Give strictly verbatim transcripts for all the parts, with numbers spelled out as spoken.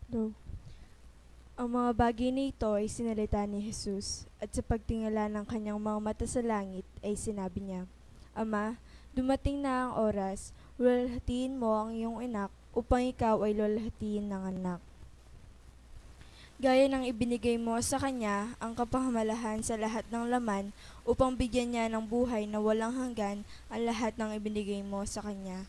Hello. Ang mga bagay na ito ay sinalita ni Jesus, at sa pagtingala ng kanyang mga mata sa langit ay sinabi niya, "Ama, dumating na ang oras, luwalhatiin mo ang iyong anak upang ikaw ay luwalhatiin ng anak. Gaya ng ibinigay mo sa kanya ang kapahamalahan sa lahat ng laman upang bigyan niya ng buhay na walang hanggan ang lahat ng ibinigay mo sa kanya.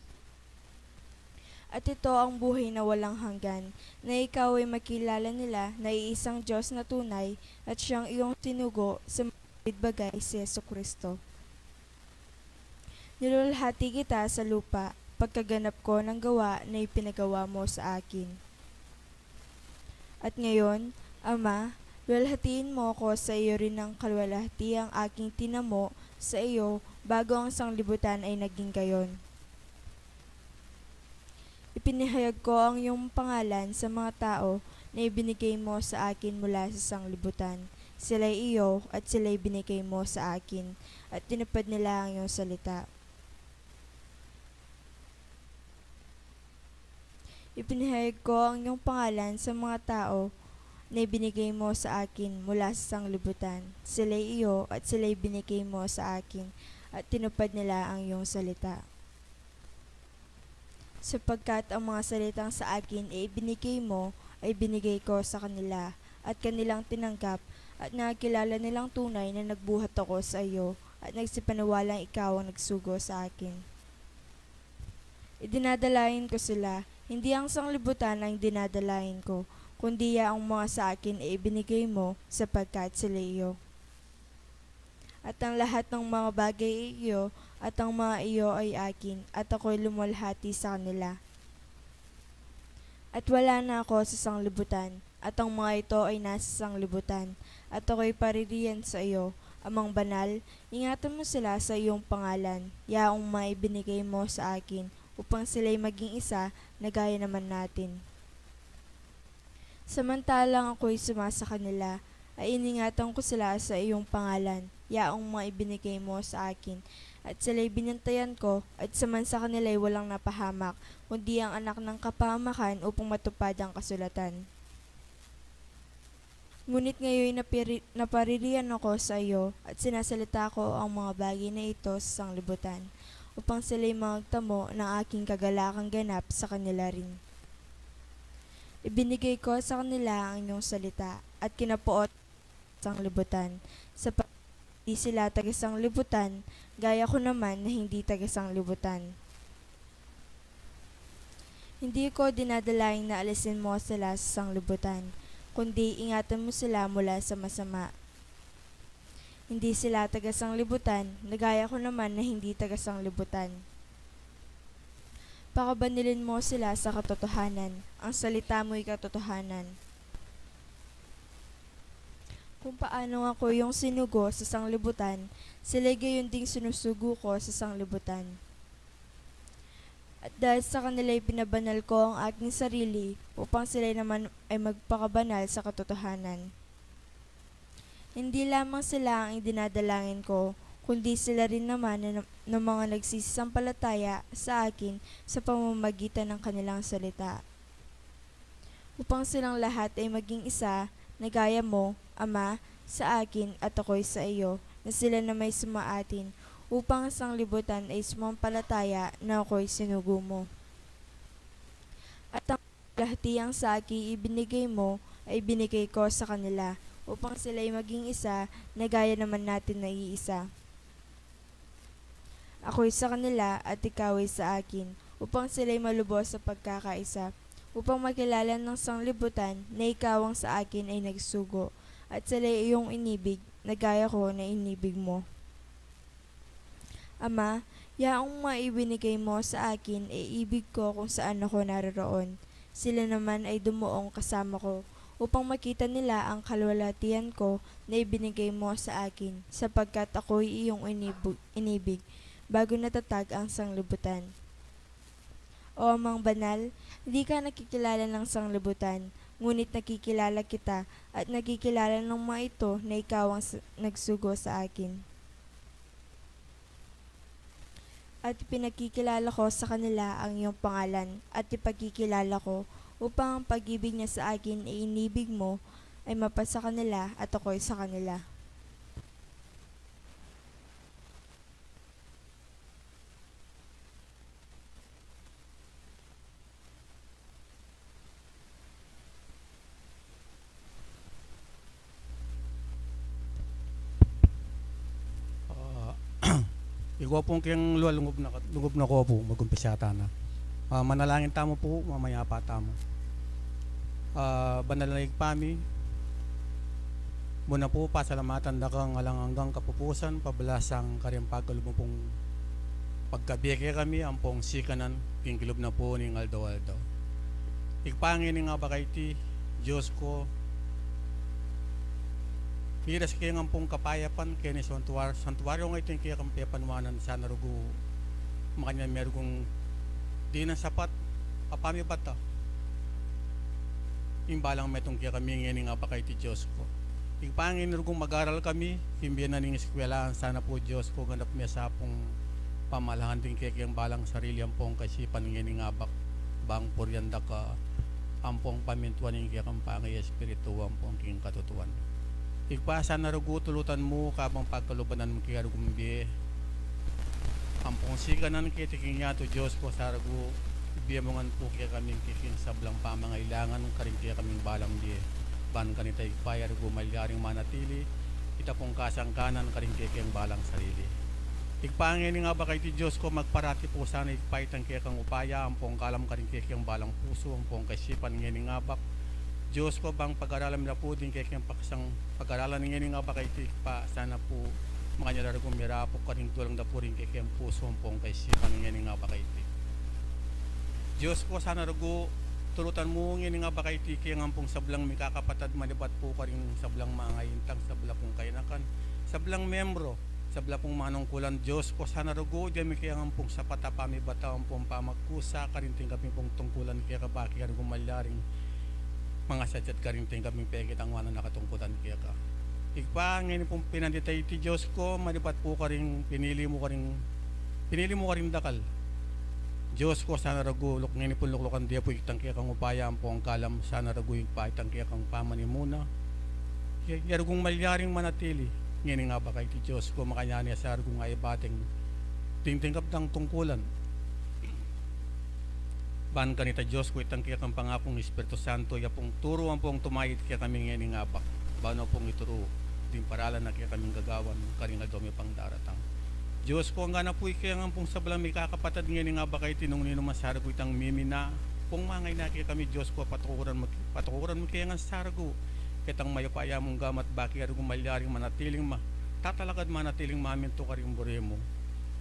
At ito ang buhay na walang hanggan, na ikaw ay makilala nila na iisang Diyos na tunay at siyang iyong sinugo sa mga bagay, si Jesucristo. Nilulhati kita sa lupa, pagkaganap ko ng gawa na ipinagawa mo sa akin. At ngayon, Ama, luwalhatiin mo ko sa iyo rin ng kaluwalhati ang aking tinamo sa iyo bago ang sanglibutan ay naging gayon. Ipinahayag ko ang iyong pangalan sa mga tao na ibinigay mo sa akin mula sa sanglibutan. Sila'y iyo at sila'y binigay mo sa akin, at tinupad nila ang iyong salita. Ipinahayag ko ang iyong pangalan sa mga tao na ibinigay mo sa akin mula sa sanglibutan. Sila'y iyo at sila'y binigay mo sa akin, at tinupad nila ang iyong salita. Sapagkat ang mga salitang sa akin ay ibinigay mo, ay binigay ko sa kanila, at kanilang tinanggap, at nakilala nilang tunay na nagbuhat ako sa iyo, at nagsipaniwalang ikaw ang nagsugo sa akin. Idinadalain ko sila, hindi ang sanglibutan ang dinadalain ko, kundi ya ang mga sa akin ay ibinigay mo, sapagkat sila iyo. At ang lahat ng mga bagay ay iyo, at ang mga iyo ay akin, at ako'y luwalhati sa kanila. At wala na ako sa sanglibutan, at ang mga ito ay nasa sanglibutan, at ako'y paririan sa iyo. Amang Banal, ingatan mo sila sa iyong pangalan, yaong mga ibinigay mo sa akin, upang sila'y maging isa na gaya naman natin. Samantalang ako'y sumasa kanila, ay iningatan ko sila sa iyong pangalan, yaong mga ibinigay mo sa akin, at sila'y binantayan ko, at saman sa kanila'y walang napahamak, kundi ang anak ng kapahamakan, upang matupad ang kasulatan. Ngunit ngayon napiri-, naparirian ako sa iyo, at sinasalita ko ang mga bagay na ito sa sanglibutan, upang sila'y magtamo ng aking kagalakang ganap sa kanila rin. Ibinigay ko sa kanila ang iyong salita, at kinapuot sanglibutan, sapagkat hindi sila taga-sanglibutan, gaya ko naman na hindi taga-sanglibutan. Hindi ko dinadalain na alisin mo sila sa sanglibutan, kundi ingatan mo sila mula sa masama. Hindi sila taga-sanglibutan, na gaya ko naman na hindi taga-sanglibutan. Pakabanalin mo sila sa katotohanan. Ang salita mo'y katotohanan. Kung paanong ako iyong sinugo sa sanglibutan, sila'y gayon ding sinusugo ko sa sanglibutan. At dahil sa kanila'y pinabanal ko ang aking sarili, upang sila naman ay magpakabanal sa katotohanan. Hindi lamang sila ang idinadalangin ko, kundi sila rin naman na, na mga nagsisampalataya sa akin sa pamamagitan ng kanilang salita. Upang silang lahat ay maging isa, na gaya mo, Ama, sa akin at ako'y sa iyo, na sila na may sumaatin, upang ang sanglibutan ay sumampalataya na ako'y sinugo mo. At ang lahati ang sa akin ibinigay mo, ay binigay ko sa kanila, upang sila'y maging isa, na gaya naman natin na iisa. Ako'y sa kanila, at ikaw ay sa akin, upang sila'y malubos sa pagkakaisa, upang makilala ng sanglibutan na ikaw ang sa akin ay nagsugo, at sila'y iyong inibig, na gaya ko na inibig mo. Ama, yaong mga ibinigay mo sa akin ay ibig ko kung saan ako naroroon. Sila naman ay dumuong kasama ko, upang makita nila ang kaluwalhatian ko na ibinigay mo sa akin, sapagkat ako'y iyong inibu-, inibig, bago natatag ang sanglibutan. O Amang Banal, di ka nakikilala ng sanglibutan, ngunit nakikilala kita, at nakikilala ng mga ito na ikaw ang s-, nagsugo sa akin. At ipinakikilala ko sa kanila ang iyong pangalan, at ipakikilala ko upang ang pag-ibig niya sa akin ay inibig mo ay mapasa kanila at ako'y sa kanila. Ah, igwa pung keng lua, lungub na, lungub na ko pu, magumpisa tana. Ah, manalangin tamu pu, mamayapa tamu. Ah, banal a Ibpa mi, mu na pu pasalamatan da kang alang anggang kapupusan, pabalasang karing pagkalub mu pung pagkabie kekami ampong sikanan king kilub na pu ning aldo-aldo. Ibpa, ngening abak a iti, Dios ku, miras keng ampong kapayapan keni santuar-, santuario ngeni, iti kekang pepanuanan. Sana rugu makanyan merugong dinan sapat a pamibata ing balang metung kekami ngening abak a iti, Dios ku. Ibpa, ngeni rugung mag-aral kami king bie na ning eskwelaan, sana pu, Dios ku, ganap mesa pung pamalahan ding kekeng balang sarili ampong kaisipan ngening abak, bang purian da ka ampong pamintuan ing kekang pangaespiritu ampong king katutuan. Ibpa, sana rugu tulutan mu kabang pagkalubanan mu kaya rugung bie ampong sikanan keti king yatu, Dios ku. Sana rugu ibie mu ngan pu kekami ing kekeng sablang pamangailangan karing kekaming balang bie. Ban kanita, Ibpa, ya rugu malyaring manatili ita pung kasangkanan karing kekeng balang sarili. Ibpa, ngening abak a iti, Dios ku, magparati pu sana, Ibpa, itang kekang upaya ampong kalam karing kekeng balang pusu ampong kaisipan ngening abak, Dios ku. Bang pag-aralan mi la pu ding kekeng paksang pag-aralan ngening abak a iti, Ibpa, sana pu makanyan la rugung mirapu karing tulang da pu ring kekeng pusu ampong kaisipan ngening abak a iti. Dios ku, sana rugu tulutan mu ngening abak a iti keng ampong sablang mikakapatad, manibat pu karing sablang mangaintang, sabla pung kayanakan, sablang membro, sabla pung manungkulan, Dios ku. Sana rugu dyan mi keng ampong sapat a pamibata ampong pamagkusa karing tingkap mi pung tungkulan keka, baki ya rugung malyaring mangasadyat karing tingkap mi pekitang wanan a katungkulan keka. Ibpa, ngeni pung pinandit a iti, Dios ku, manibat pu karing pinili mu karing, pinili mu karing dakal, Dios ku. Sana rugu luk-, ngeni pung luklukan de pu itang kekang upaya ampong kalam, sana rugu, Ibpa, itang kekang pamanimuna, ya, ya rugung malyaring manatili ngening abak a iti, Dios ku, makanyan ya sa rugung aibating tingtingkap dang tungkulan. Ban kanita, Dios ku, itang kekang pangakung Espiritu Santo ya pung turu ampong tumayit kekami ngening abak, ban mu pung ituru ding paralan a kekaming gagawan karing aldo mi pang daratang. Dios ku, angga na pu ikeng ampong sablang mikakapatad ngening abak a iti, nung ninu man sa rugu itang mimina pung mangaina kekami, Dios ku, patukuran mu, patukuran mu ke ngan sa rugu ketang mayupaya mung gamat, baki ya rugung malyaring manatiling ma-, tatalakad, manatiling mamintu karing buri mu.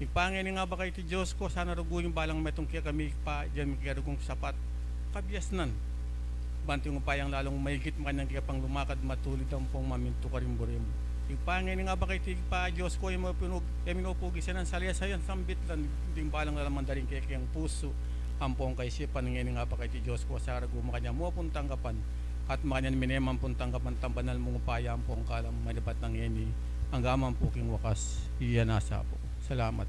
Ibpa, ngening abak a iti, Dios ku, sana rugu ing balang metung kekami, Ibpa, dyan mi ke rugung sapat kabiasnan, ban ing upayang lalung maigit makanyan ke pang lumakad matulid ampong mamintu karing buri mu. Ibpa, ngening abak a iti, Ibpa, Dios ku, e mu pinug-, e mu pinupugisan nang salisayan sambit la ding balang lalaman da ring kekeng pusu ampong kaisipan ngening abak a iti, Dios ku. Sana rugu makanyan mu pung tanggapan at makanyan mi ne man pung tanggapan itang banal mung upaya ampong kalam, manibat na ngeni angga man pu king wakas. Iya na sa pu. Salamat.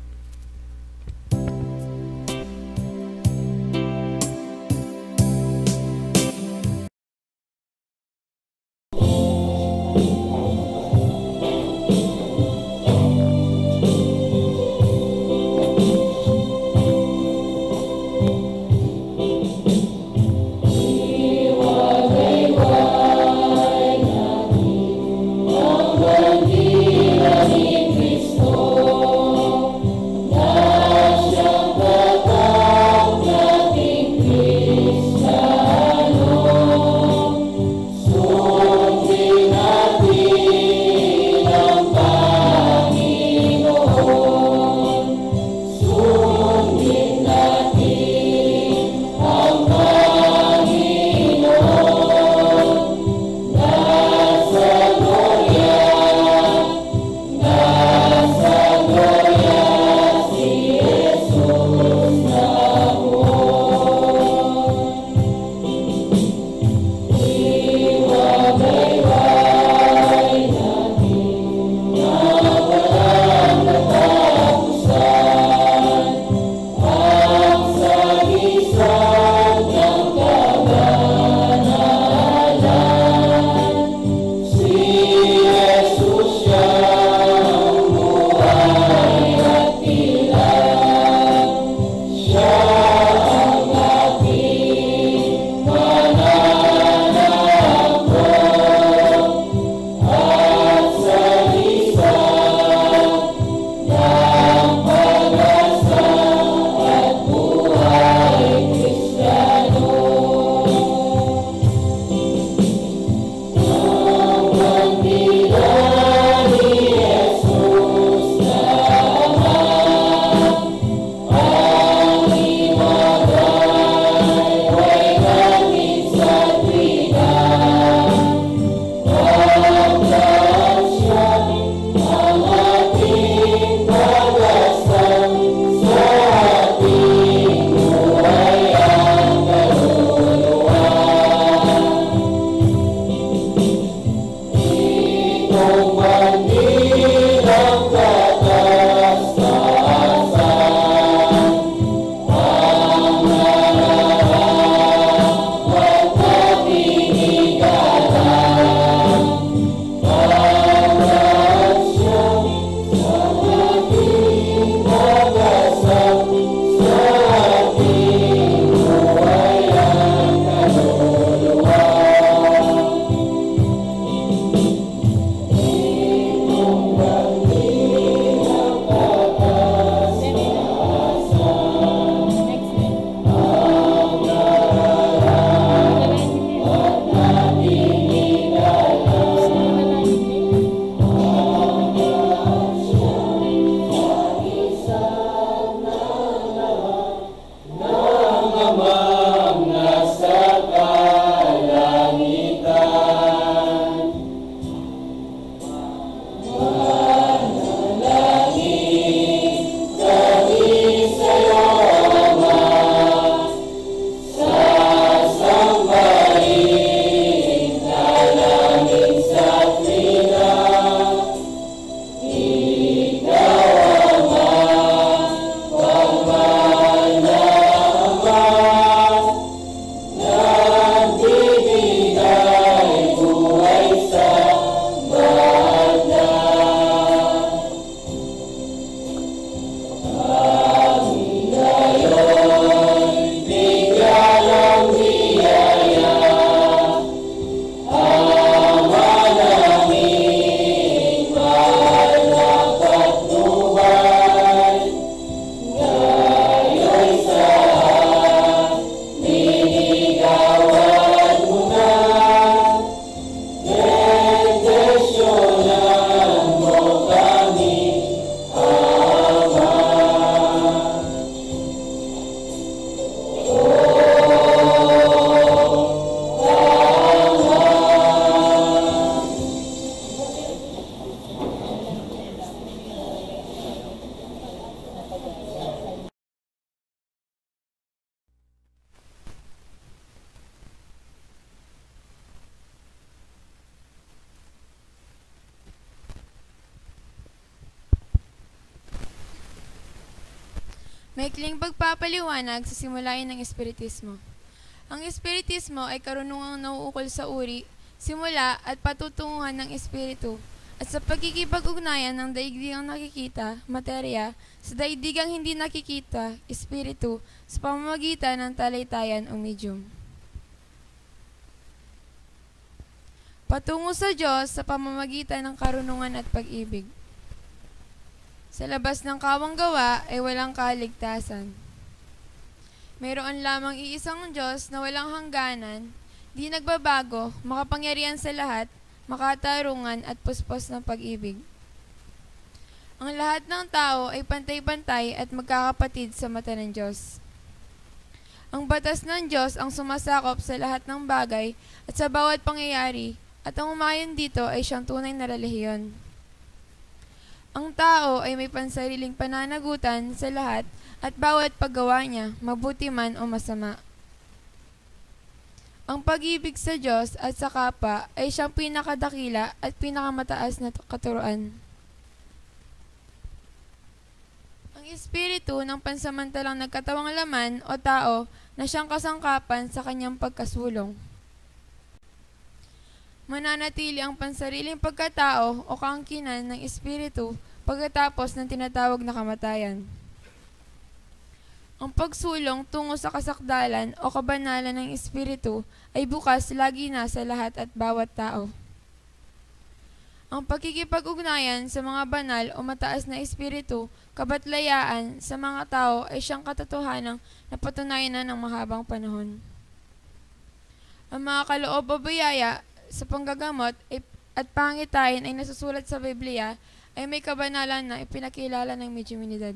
Maikling pagpapaliwanag sa simulain ng Espiritismo. Ang Espiritismo ay karunungang nauukol sa uri, simula at patutunguhan ng Espiritu, at sa pagkikipag-ugnayan ng daigdigang nakikita, materya, sa daigdigang hindi nakikita, Espiritu, sa pamamagitan ng talitayan o medium. Patungo sa Diyos sa pamamagitan ng karunungan at pag-ibig. Sa labas ng kawang gawa ay walang kaligtasan. Mayroon lamang iisang Diyos na walang hangganan, di nagbabago, makapangyarihan sa lahat, makatarungan at puspos ng pag-ibig. Ang lahat ng tao ay pantay-pantay at magkakapatid sa mata ng Diyos. Ang batas ng Diyos ang sumasakop sa lahat ng bagay at sa bawat pangyayari, at ang umayon dito ay siyang tunay na relihiyon. Ang tao ay may pansariling pananagutan sa lahat at bawat paggawa niya, mabuti man o masama. Ang pag-ibig sa Diyos at sa kapwa ay siyang pinakadakila at pinakamataas na katuruan. Ang espiritu ng pansamantalang nagkatawang laman o tao na siyang kasangkapan sa kanyang pagkasulong. Mananatili ang pansariling pagkatao o kaangkinan ng espiritu pagkatapos ng tinatawag na kamatayan. Ang pagsulong tungo sa kasakdalan o kabanalan ng espiritu ay bukas lagi na sa lahat at bawat tao. Ang pakikipag-ugnayan sa mga banal o mataas na espiritu, kabatlayaan sa mga tao ay siyang katotohanang napatunayan na ng mahabang panahon. Ang mga kaloob o biyaya sa panggagamot ay, at pangitain ay nasusulat sa Biblia ay may kabanalan na ipinakilala ng mediuminidad.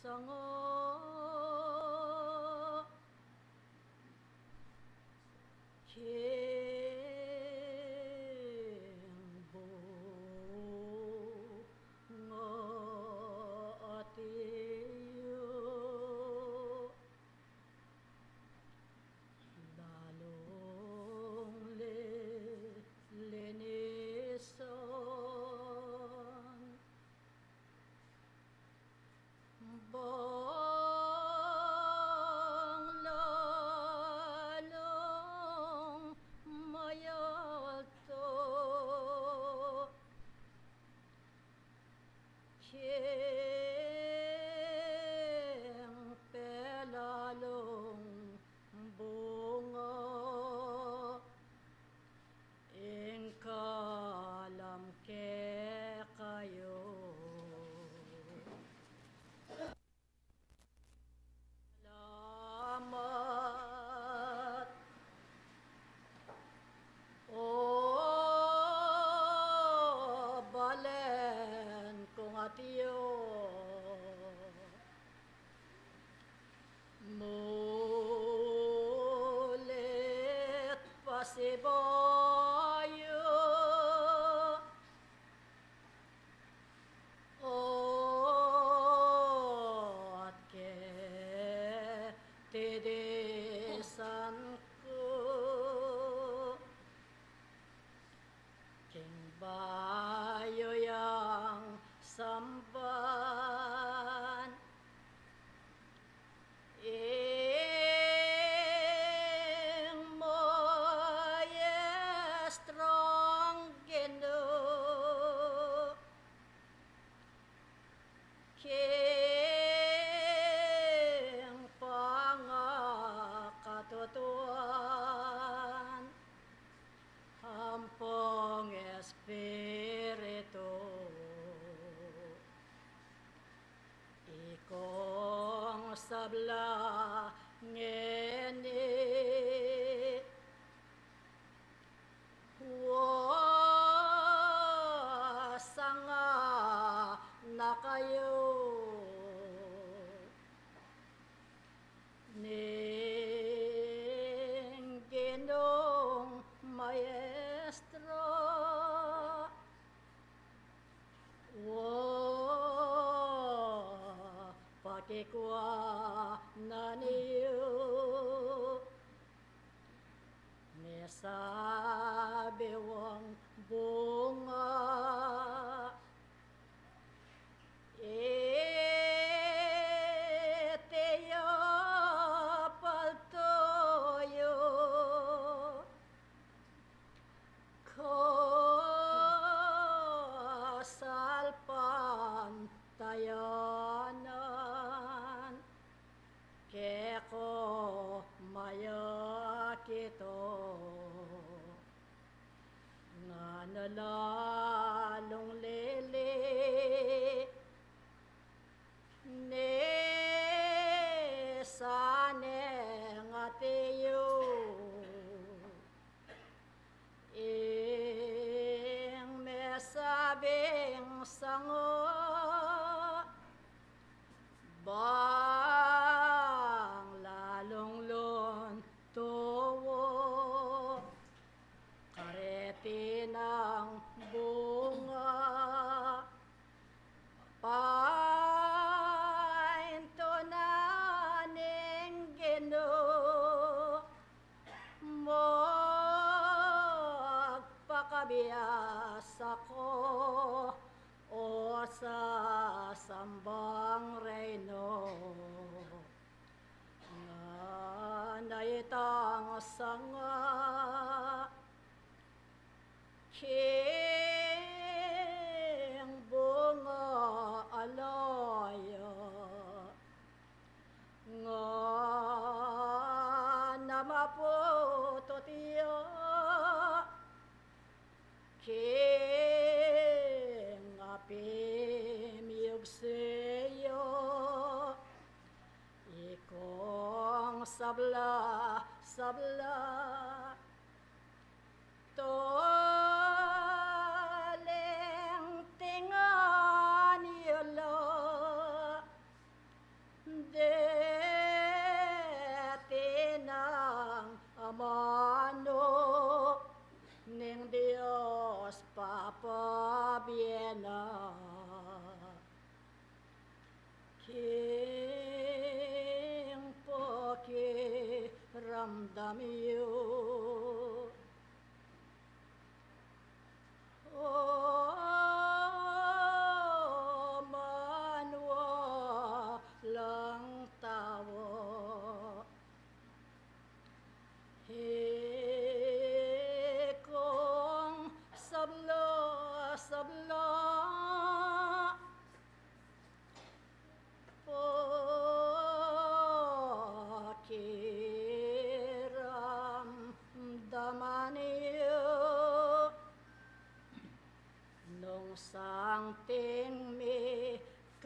Sanga king bunga at iyo, lalung lilinisan, bang lalung mayalta. King pelalung bunga ing kalam kekayu. Salamat, o balen kung atiu. Mulit pasibayu, o at ketidisan ku, king bayu yang samban ing maestrong Ginu, king pangakatutuan ampong Espiritu. Ikong sabla ngeni, wa sanga na kayu ning Ginung Maestro, wa pakikwa na niyu, mesabi wang bunga, iti ya paltuyu, kasalpantayanan, keku mayakit o, ngana lalung lili ne saneng atiyu. Ing mesabing sanga, bang lalung luntuwu kareti nang bunga, paintunan ning Ginu, magpakabiasa ku, o sasambang reynu. Ngana itang sanga, king bunga alaya, ngana maputut ya, king apimyug seya, ikong sabla, sabla, tuleng tingan yu la, deti nang amanu ning Dios papabie na. King pakiramdam yu, o manwalang tawa, ikong sabla, sabla,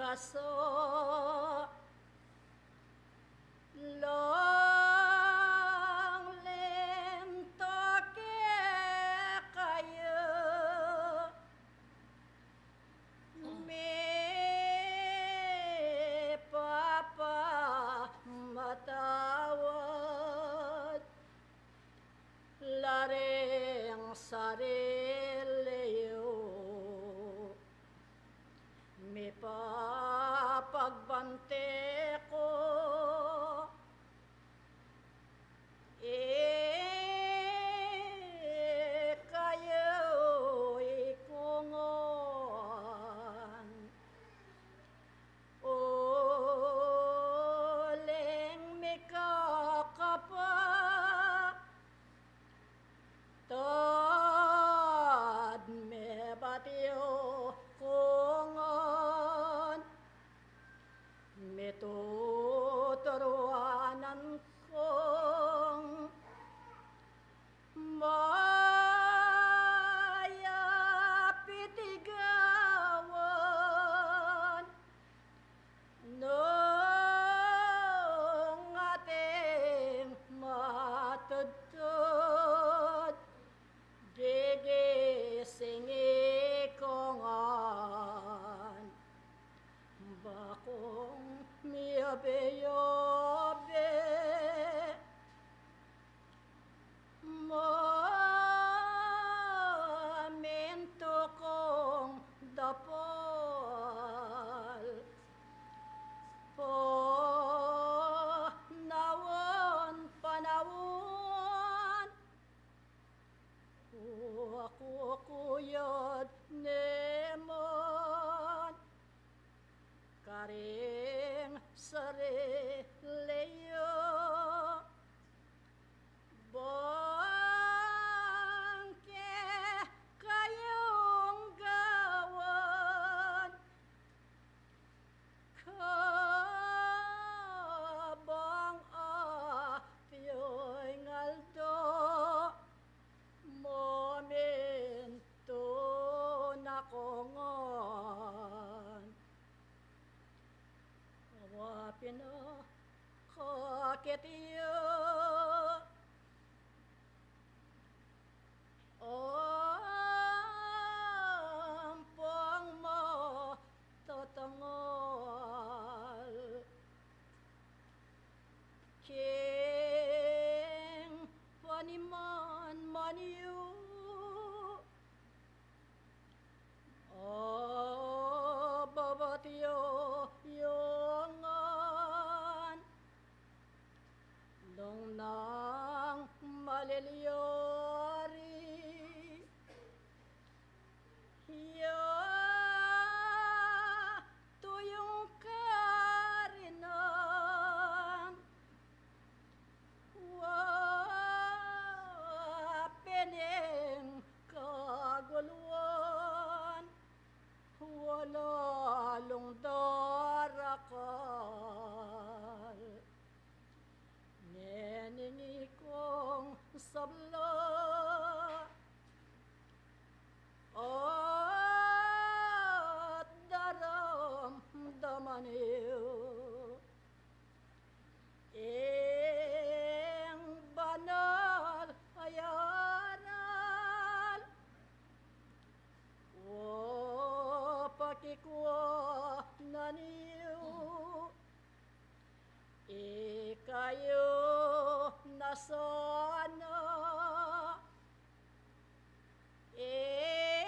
Kaso, long lento kekayu, mipapamatawad la ring sarili yu, mipapagbante ku, ikayu ikungan. Uling mikakapa, tad mebat yu kungan, mituturuanan kung mayap itigawan, nung ating matudtud, gigising ikungan, bakung miyabe-yabe, mamintu kung dapal. Panaun, panaun, aku kuyad ne man karing sarili yu. Bang kekayung gawan, kabang atiu ing aldo, mamintu na ku ngan. Wa pin akakit ya ampong matatangal king paniman man yu. Ababat yu yu ngan nung nang malilyari, yatu yung karinan. Wa pin ing kaguluan, wa lalung darakal. Ngening ikong sabla at daramdaman yu ing banal a aral, wa pakikuanan yu, ikayu na sana ing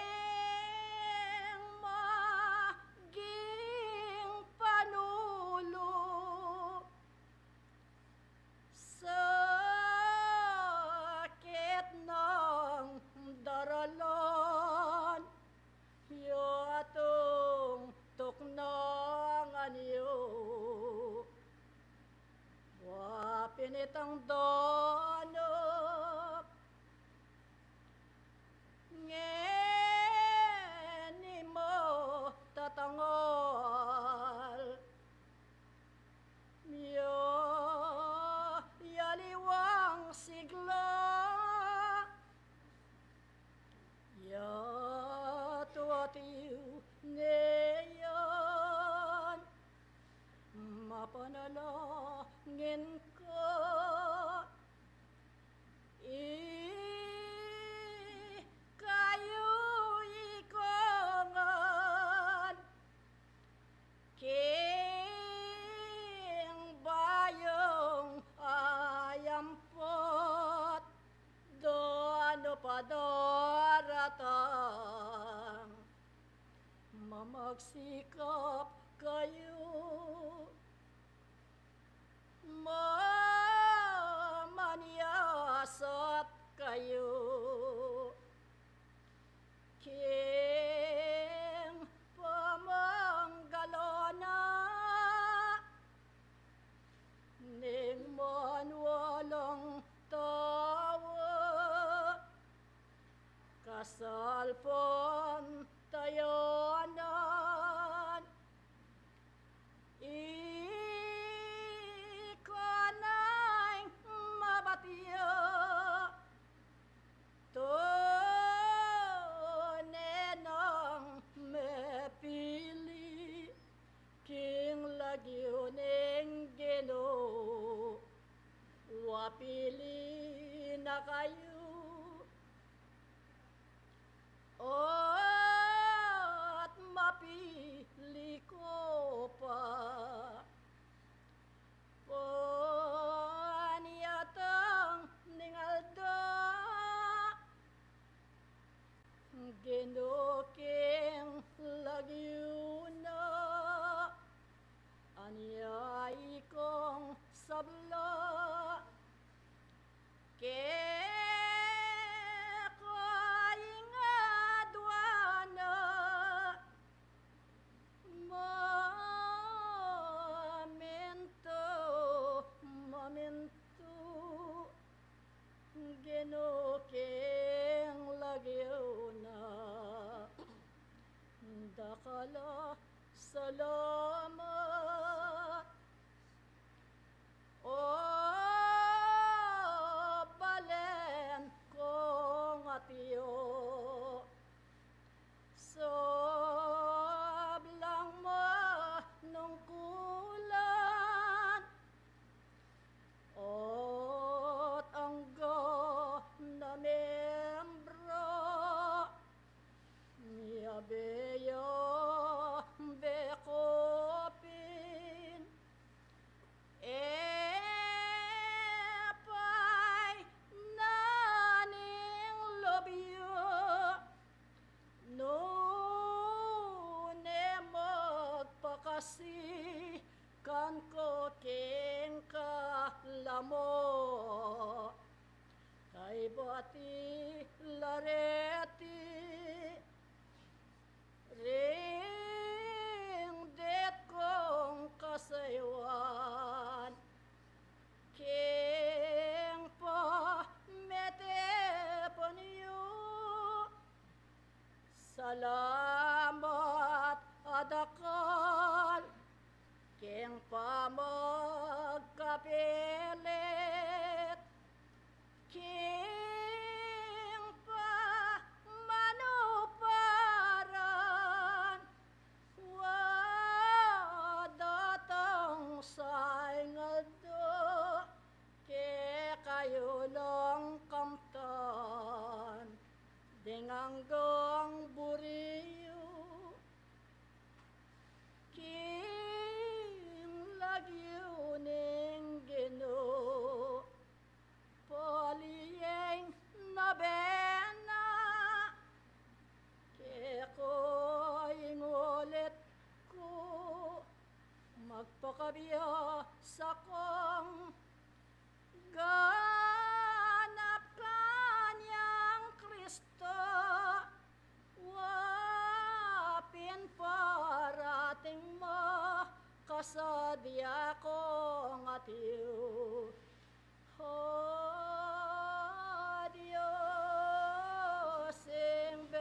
maging panulu. Sakit nang daralan, yatung tuknangan yu. Wa pin itang danup ngeni matatangal, miyayaliwang sigla, yatu atiu ne yan. Panalangin ku, ikayu ikong ngan king bayung ayampot, danu pa daratang, mamagsikap kayu, mamanyasat kayu king pamanggalu na ning manwalang tau, kasalpantayanan. Ika nang mabatya, tune nang mepili king lagyu ning Ginu, wa pili na kayu. At mapili ko pa, panyatang ning aldo, Ginu, king lagyu na, anya ikong sabla, keka ing adwan na, mamintu, mamintu, Ginu, king lagyu na, dakal a salamat. O balen kung atyu, sablang manungkulan, at angga na membro, miyabe ya be ku pin, e pay na ning lub yu, nune magpakasi kanku king kalamu. Kaybat i la reti ring dit kung kasaywan, king pametepan yu. Salamat a dakal king pamagkapilit, king pamanuparan, wa datang sa ing aldo, kekayu lang kamtan ding anggang buri yu. King lagyu ning Ginu, palieng nobena, keku ing ulit ku, magpakabya sa kung ganap kanyang Kristo, wa pin parating mo, kasadya kung atyu. O Dios ing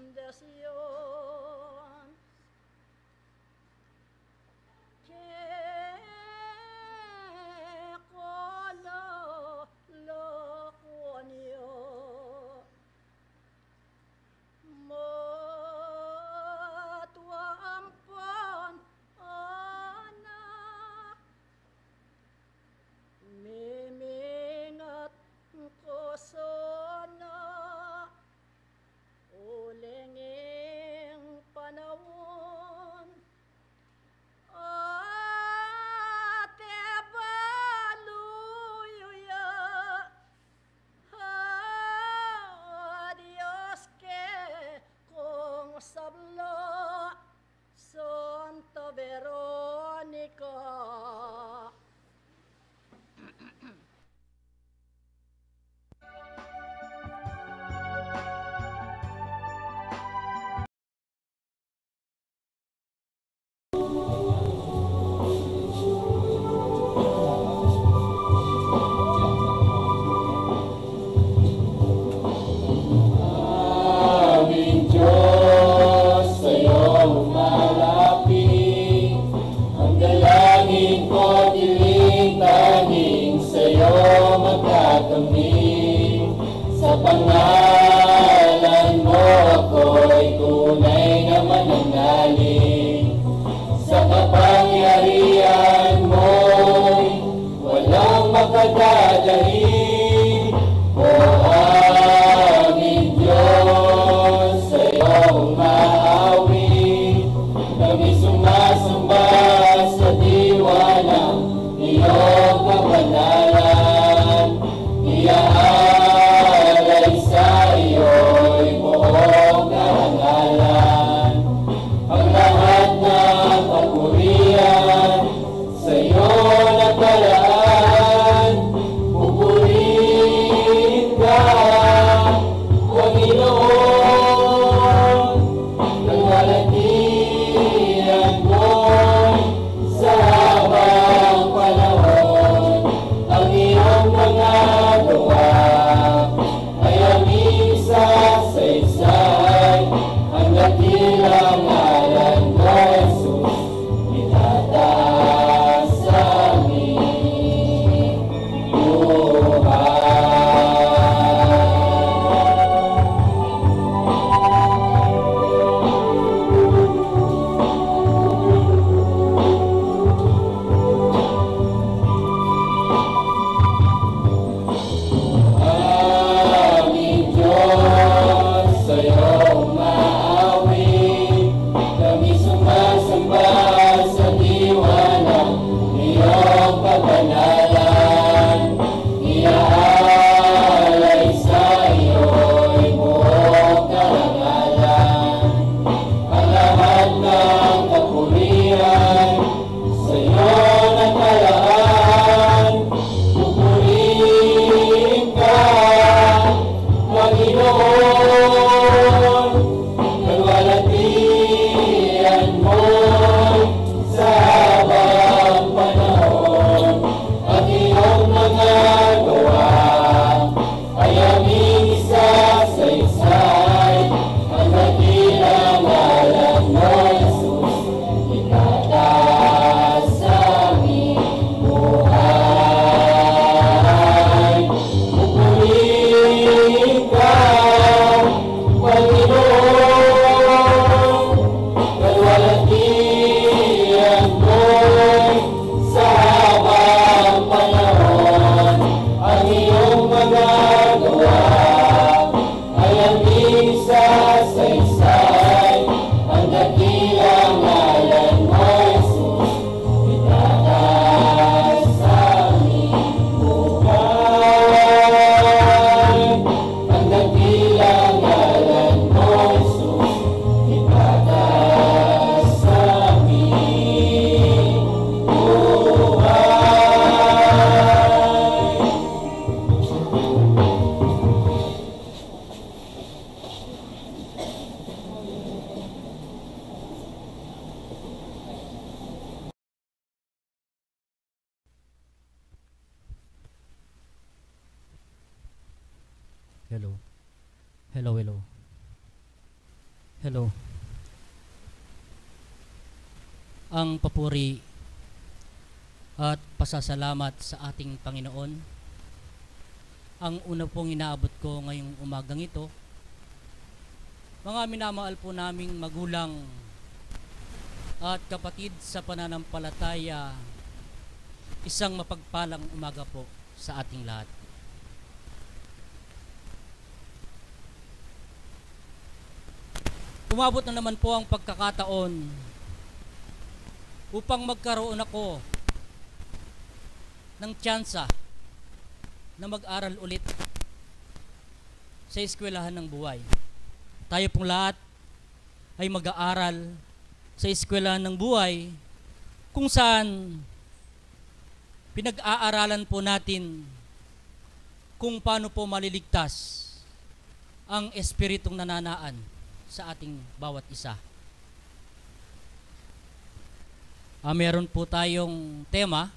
bendisyun, keku lalakuan yu, matua ampon Pangalan mo ako'y tunay na mananalig. Sa kapangyarihan mo'y walang makadadaig. O aming Diyos, sa'yo umaawit. Kami sumasamba sa diwa ng iyong kabanalan. Iaalay sa iyo'y buong karangalan. Ang lahat ng kapurian sa'yo nakalaan. Pupurihin ka, Panginoon. Kalwalatian mo'y sa habang panahon, ang iyong mga gawa ay aming isasaysay. Ang dakilang ngalan mo, Jesus, itataas sa aming buhay. Aming Diyos, sa'yo umaawit. Kami sumasamba sa diwa ng iyong kabanalan. Iaalay sa iyo'y buong karangalan. Ang lahat ng kapurian sa'yo nakalaan. Pupurihin ka, Panginoon. Kalwalatian mo'y sa habang panahon, ang iyong mga gawa ay aming isasaysay. Ang dakilang ngalan mo, Jesus, itataas sa aming buhay. Pupurihin ka, Panginoon. Kalwalatian mo'y sa habang panahon, ang iyong mga gawa ay aming isasaysay. Ang dakilang ngalan mo, Jesus, itataas sa aming buhay. Ang dakilang ngalan mo, Jesus, itataas sa aming buhay. Hello. Hello, hello. Hello. Ang papuri at pasasalamat sa ating Panginoon, ang una pong inaabot ko ngayong umagang ito, mga minamahal po naming magulang at kapatid sa pananampalataya, isang mapagpalang umaga po sa ating lahat. Umabot na naman po ang pagkakataon upang magkaroon ako ng tsansa na mag-aral ulit sa eskwelahan ng buhay. Tayo pong lahat ay mag-aaral sa eskwelahan ng buhay, kung saan pinag-aaralan po natin kung paano po maliligtas ang espiritong nananaan sa ating bawat isa. Ah, meron po tayong tema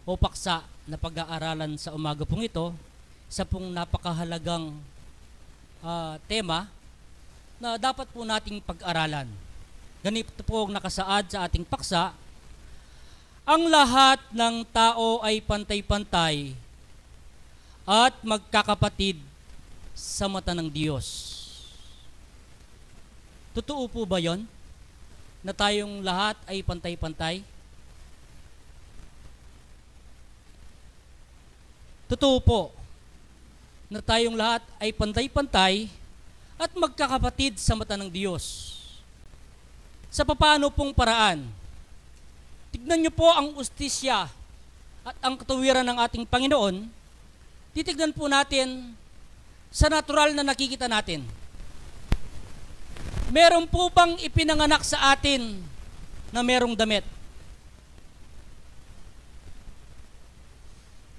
o paksa na pag-aaralan sa umaga pong ito, isa pong napakahalagang, ah, tema na dapat po nating pag-aralan. Ganito po ang nakasaad sa ating paksa: "Ang lahat ng tao ay pantay-pantay at magkakapatid sa mata ng Diyos. Totoo po ba yon, na tayong lahat ay pantay-pantay? Totoo po na tayong lahat ay pantay-pantay at magkakapatid sa mata ng Diyos. Sa papaano pong paraan? Tignan niyo po ang ustisya at ang katuwiran ng ating Panginoon. Titignan po natin sa natural na nakikita natin. Meron po bang ipinanganak sa atin na merong damit?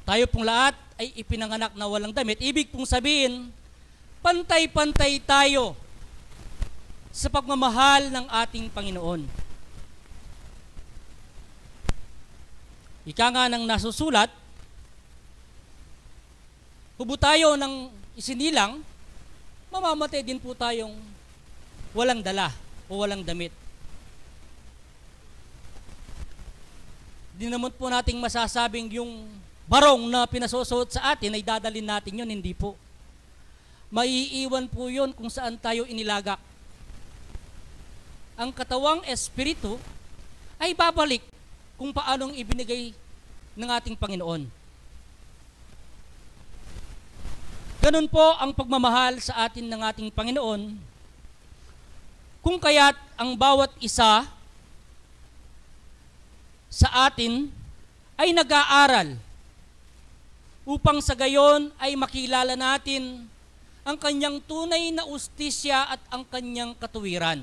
Tayo pong lahat ay ipinanganak na walang damit. Ibig pong sabihin, pantay-pantay tayo sa pagmamahal ng ating Panginoon. Ika nga ng nasusulat, hubo tayo ng isinilang, mamamatay din po tayong walang dala o walang damit. Di naman po nating masasabing yung barong na pinasusuot sa atin ay dadalhin natin yun, hindi po. Maiiwan po yun kung saan tayo inilagak. Ang katawang espiritu ay babalik kung paanong ibinigay ng ating Panginoon. Ganun po ang pagmamahal sa atin ng ating Panginoon, kung kaya't ang bawat isa sa atin ay nag-aaral upang sa gayon ay makilala natin ang kanyang tunay na ustisya at ang kanyang katuwiran.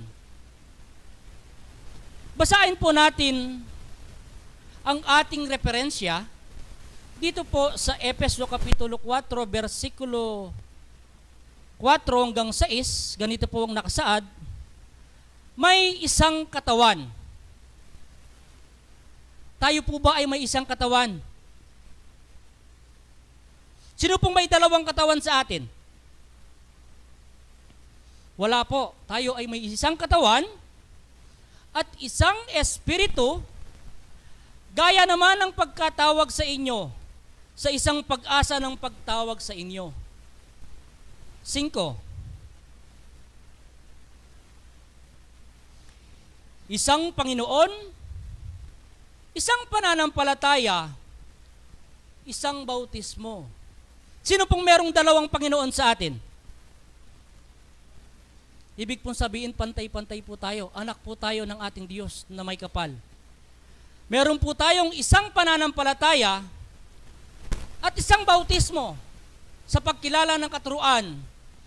Basahin po natin ang ating referensya dito po sa Efeso Kapitulo kuwatro, bersikulo kuwatro hanggang sais. Ganito po ang nakasaad, "May isang katawan." Tayo po ba ay may isang katawan? Sino pong may dalawang katawan sa atin? Wala po. Tayo ay may isang katawan at isang espiritu, gaya naman ng pagkatawag sa inyo sa isang pag-asa ng pagtawag sa inyo. Singko. Isang Panginoon, isang pananampalataya, isang bautismo. Sino pong merong dalawang Panginoon sa atin? Ibig pong sabihin, pantay-pantay po tayo. Anak po tayo ng ating Diyos na may kapal. Meron po tayong isang pananampalataya at isang bautismo sa pagkilala ng katuruan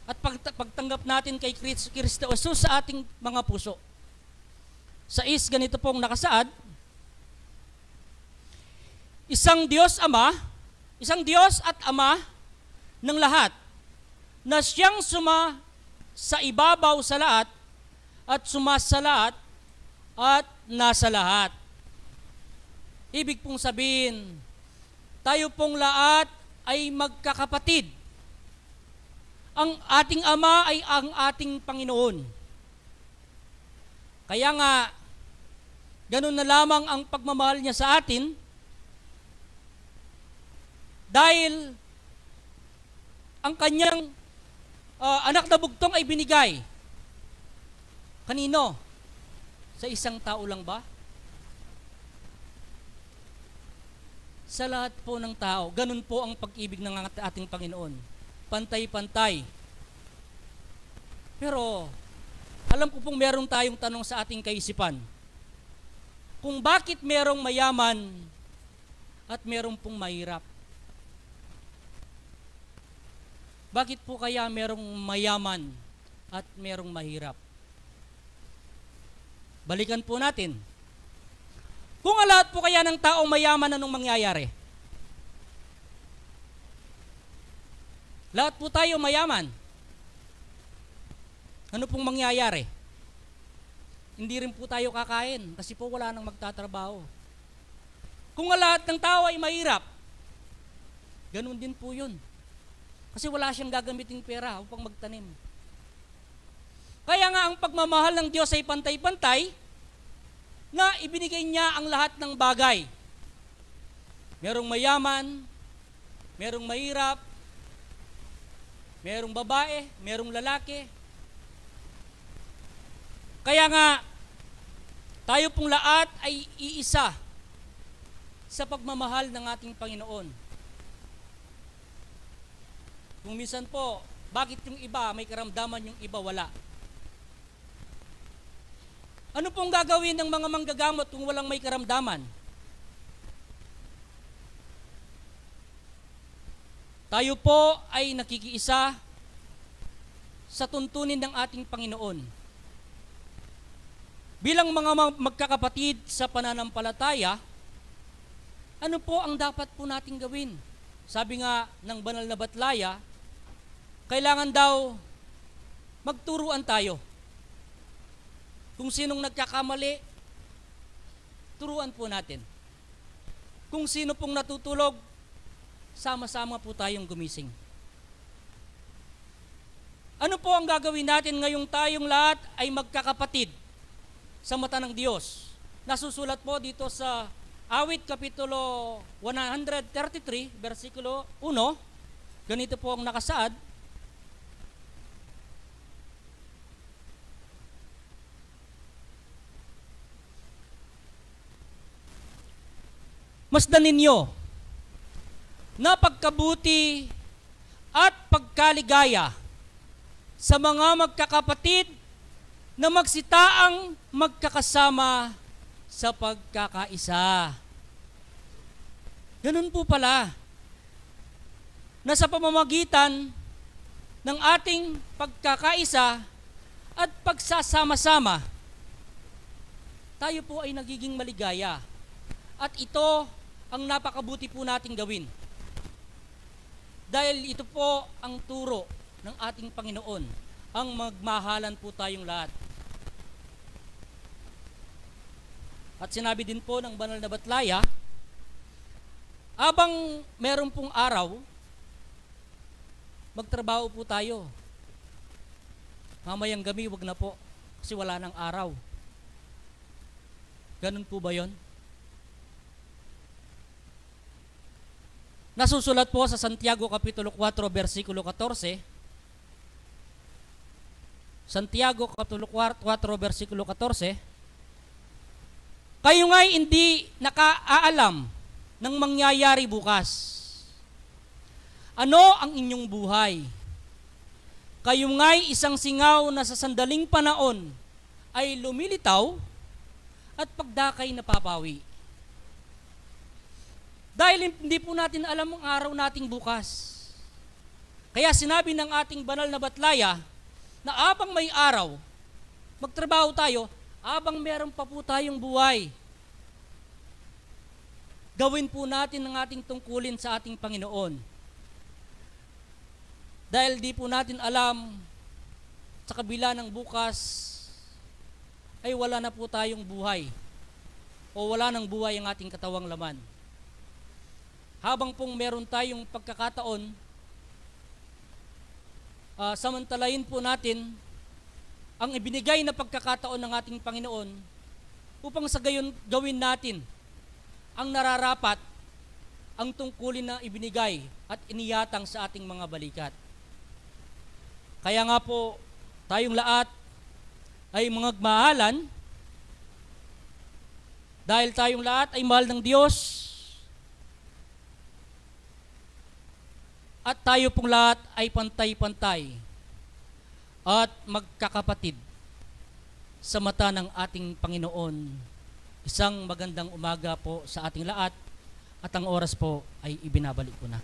at pagta-, pagtanggap natin kay Kris-, Kristo Jesus sa ating mga puso. Sa is, ganito pong nakasaad, isang Diyos Ama, isang Diyos at Ama ng lahat, na siyang suma sa ibabaw sa lahat, at suma sa lahat, at nasa lahat. Ibig pong sabihin, tayo pong lahat ay magkakapatid. Ang ating Ama ay ang ating Panginoon. Kaya nga, ganun na lamang ang pagmamahal niya sa atin, dahil ang kanyang, ah, anak na bugtong ay binigay. Kanino? Sa isang tao lang ba? Sa lahat po ng tao. Ganun po ang pag-ibig ng at-, ating Panginoon. Pantay-pantay. Pero, alam ko pong meron tayong tanong sa ating kaisipan. Kung bakit merong mayaman at meron pong mahirap? Bakit po kaya merong mayaman at merong mahirap? Balikan po natin. Kung ang lahat po kaya ng taong mayaman, anong mangyayari? Lahat po tayo mayaman. Ano pong mangyayari? Hindi rin po tayo kakain kasi po wala nang magtatrabaho. Kung ang lahat ng tao ay mahirap, ganun din po yun. Kasi wala siyang gagamiting pera upang magtanim. Kaya nga ang pagmamahal ng Diyos ay pantay-pantay, na ibinigay niya ang lahat ng bagay. Merong mayaman, merong mahirap, Merong babae, merong lalaki. Kaya nga, tayo pong lahat ay iisa sa pagmamahal ng ating Panginoon. Kung minsan po, bakit yung iba may karamdaman, yung iba wala? Ano pong gagawin ng mga manggagamot kung walang may karamdaman? Tayo po ay nakikiisa sa tuntunin ng ating Panginoon. Bilang mga ma-, magkakapatid sa pananampalataya, ano po ang dapat po nating gawin? Sabi nga ng banal na Batlaya, kailangan daw magturuan tayo. Kung sinong nagkakamali, turuan po natin. Kung sino pong natutulog, sama-sama po tayong gumising. Ano po ang gagawin natin ngayong tayong lahat ay magkakapatid sa mata ng Diyos? Nasusulat po dito sa Awit Kapitulo one hundred thirty-three, bersikulo uno. Ganito po ang nakasaad, "Masdan ninyo na pagkabuti at pagkaligaya sa mga magkakapatid na magsitaang magkakasama sa pagkakaisa." Ganun po pala na sa pamamagitan ng ating pagkakaisa at pagsasama-sama, tayo po ay nagiging maligaya. At ito ang napakabuti po nating gawin. Dahil ito po ang turo ng ating Panginoon, ang magmahalan po tayong lahat. At sinabi din po ng banal na Batlaya, "Abang meron pong araw, magtrabaho po tayo. Mamayang gabi, wag na po, kasi wala nang araw." Ganun po ba yon? Nasusulat po sa Santiago Kapitulo kuwatro, bersikulo katorse. Santiago Kapitulo kuwatro, bersikulo katorse, "Kayo nga'y hindi nakaalam ng mangyayari bukas. Ano ang inyong buhay? Kayo nga'y isang singaw na sa sandaling panahon ay lumilitaw at pagdakay napapawi." Dahil hindi po natin alam ang araw nating bukas. Kaya sinabi ng ating banal na Batlaya na abang may araw, magtrabaho tayo, abang meron pa po tayong buhay. Gawin po natin ang ating tungkulin sa ating Panginoon. Dahil di po natin alam, sa kabila ng bukas, ay wala na po tayong buhay o wala nang buhay ang ating katawang laman. Habang pong meron tayong pagkakataon, ah, samantalayin po natin ang ibinigay na pagkakataon ng ating Panginoon upang sa gayon gawin natin ang nararapat, ang tungkulin na ibinigay at iniyatang sa ating mga balikat. Kaya nga po, tayong lahat ay magmahalan dahil tayong lahat ay mahal ng Diyos. At tayo pong lahat ay pantay-pantay at magkakapatid sa mata ng ating Panginoon. Isang magandang umaga po sa ating lahat, at ang oras po ay ibinabalik ko na.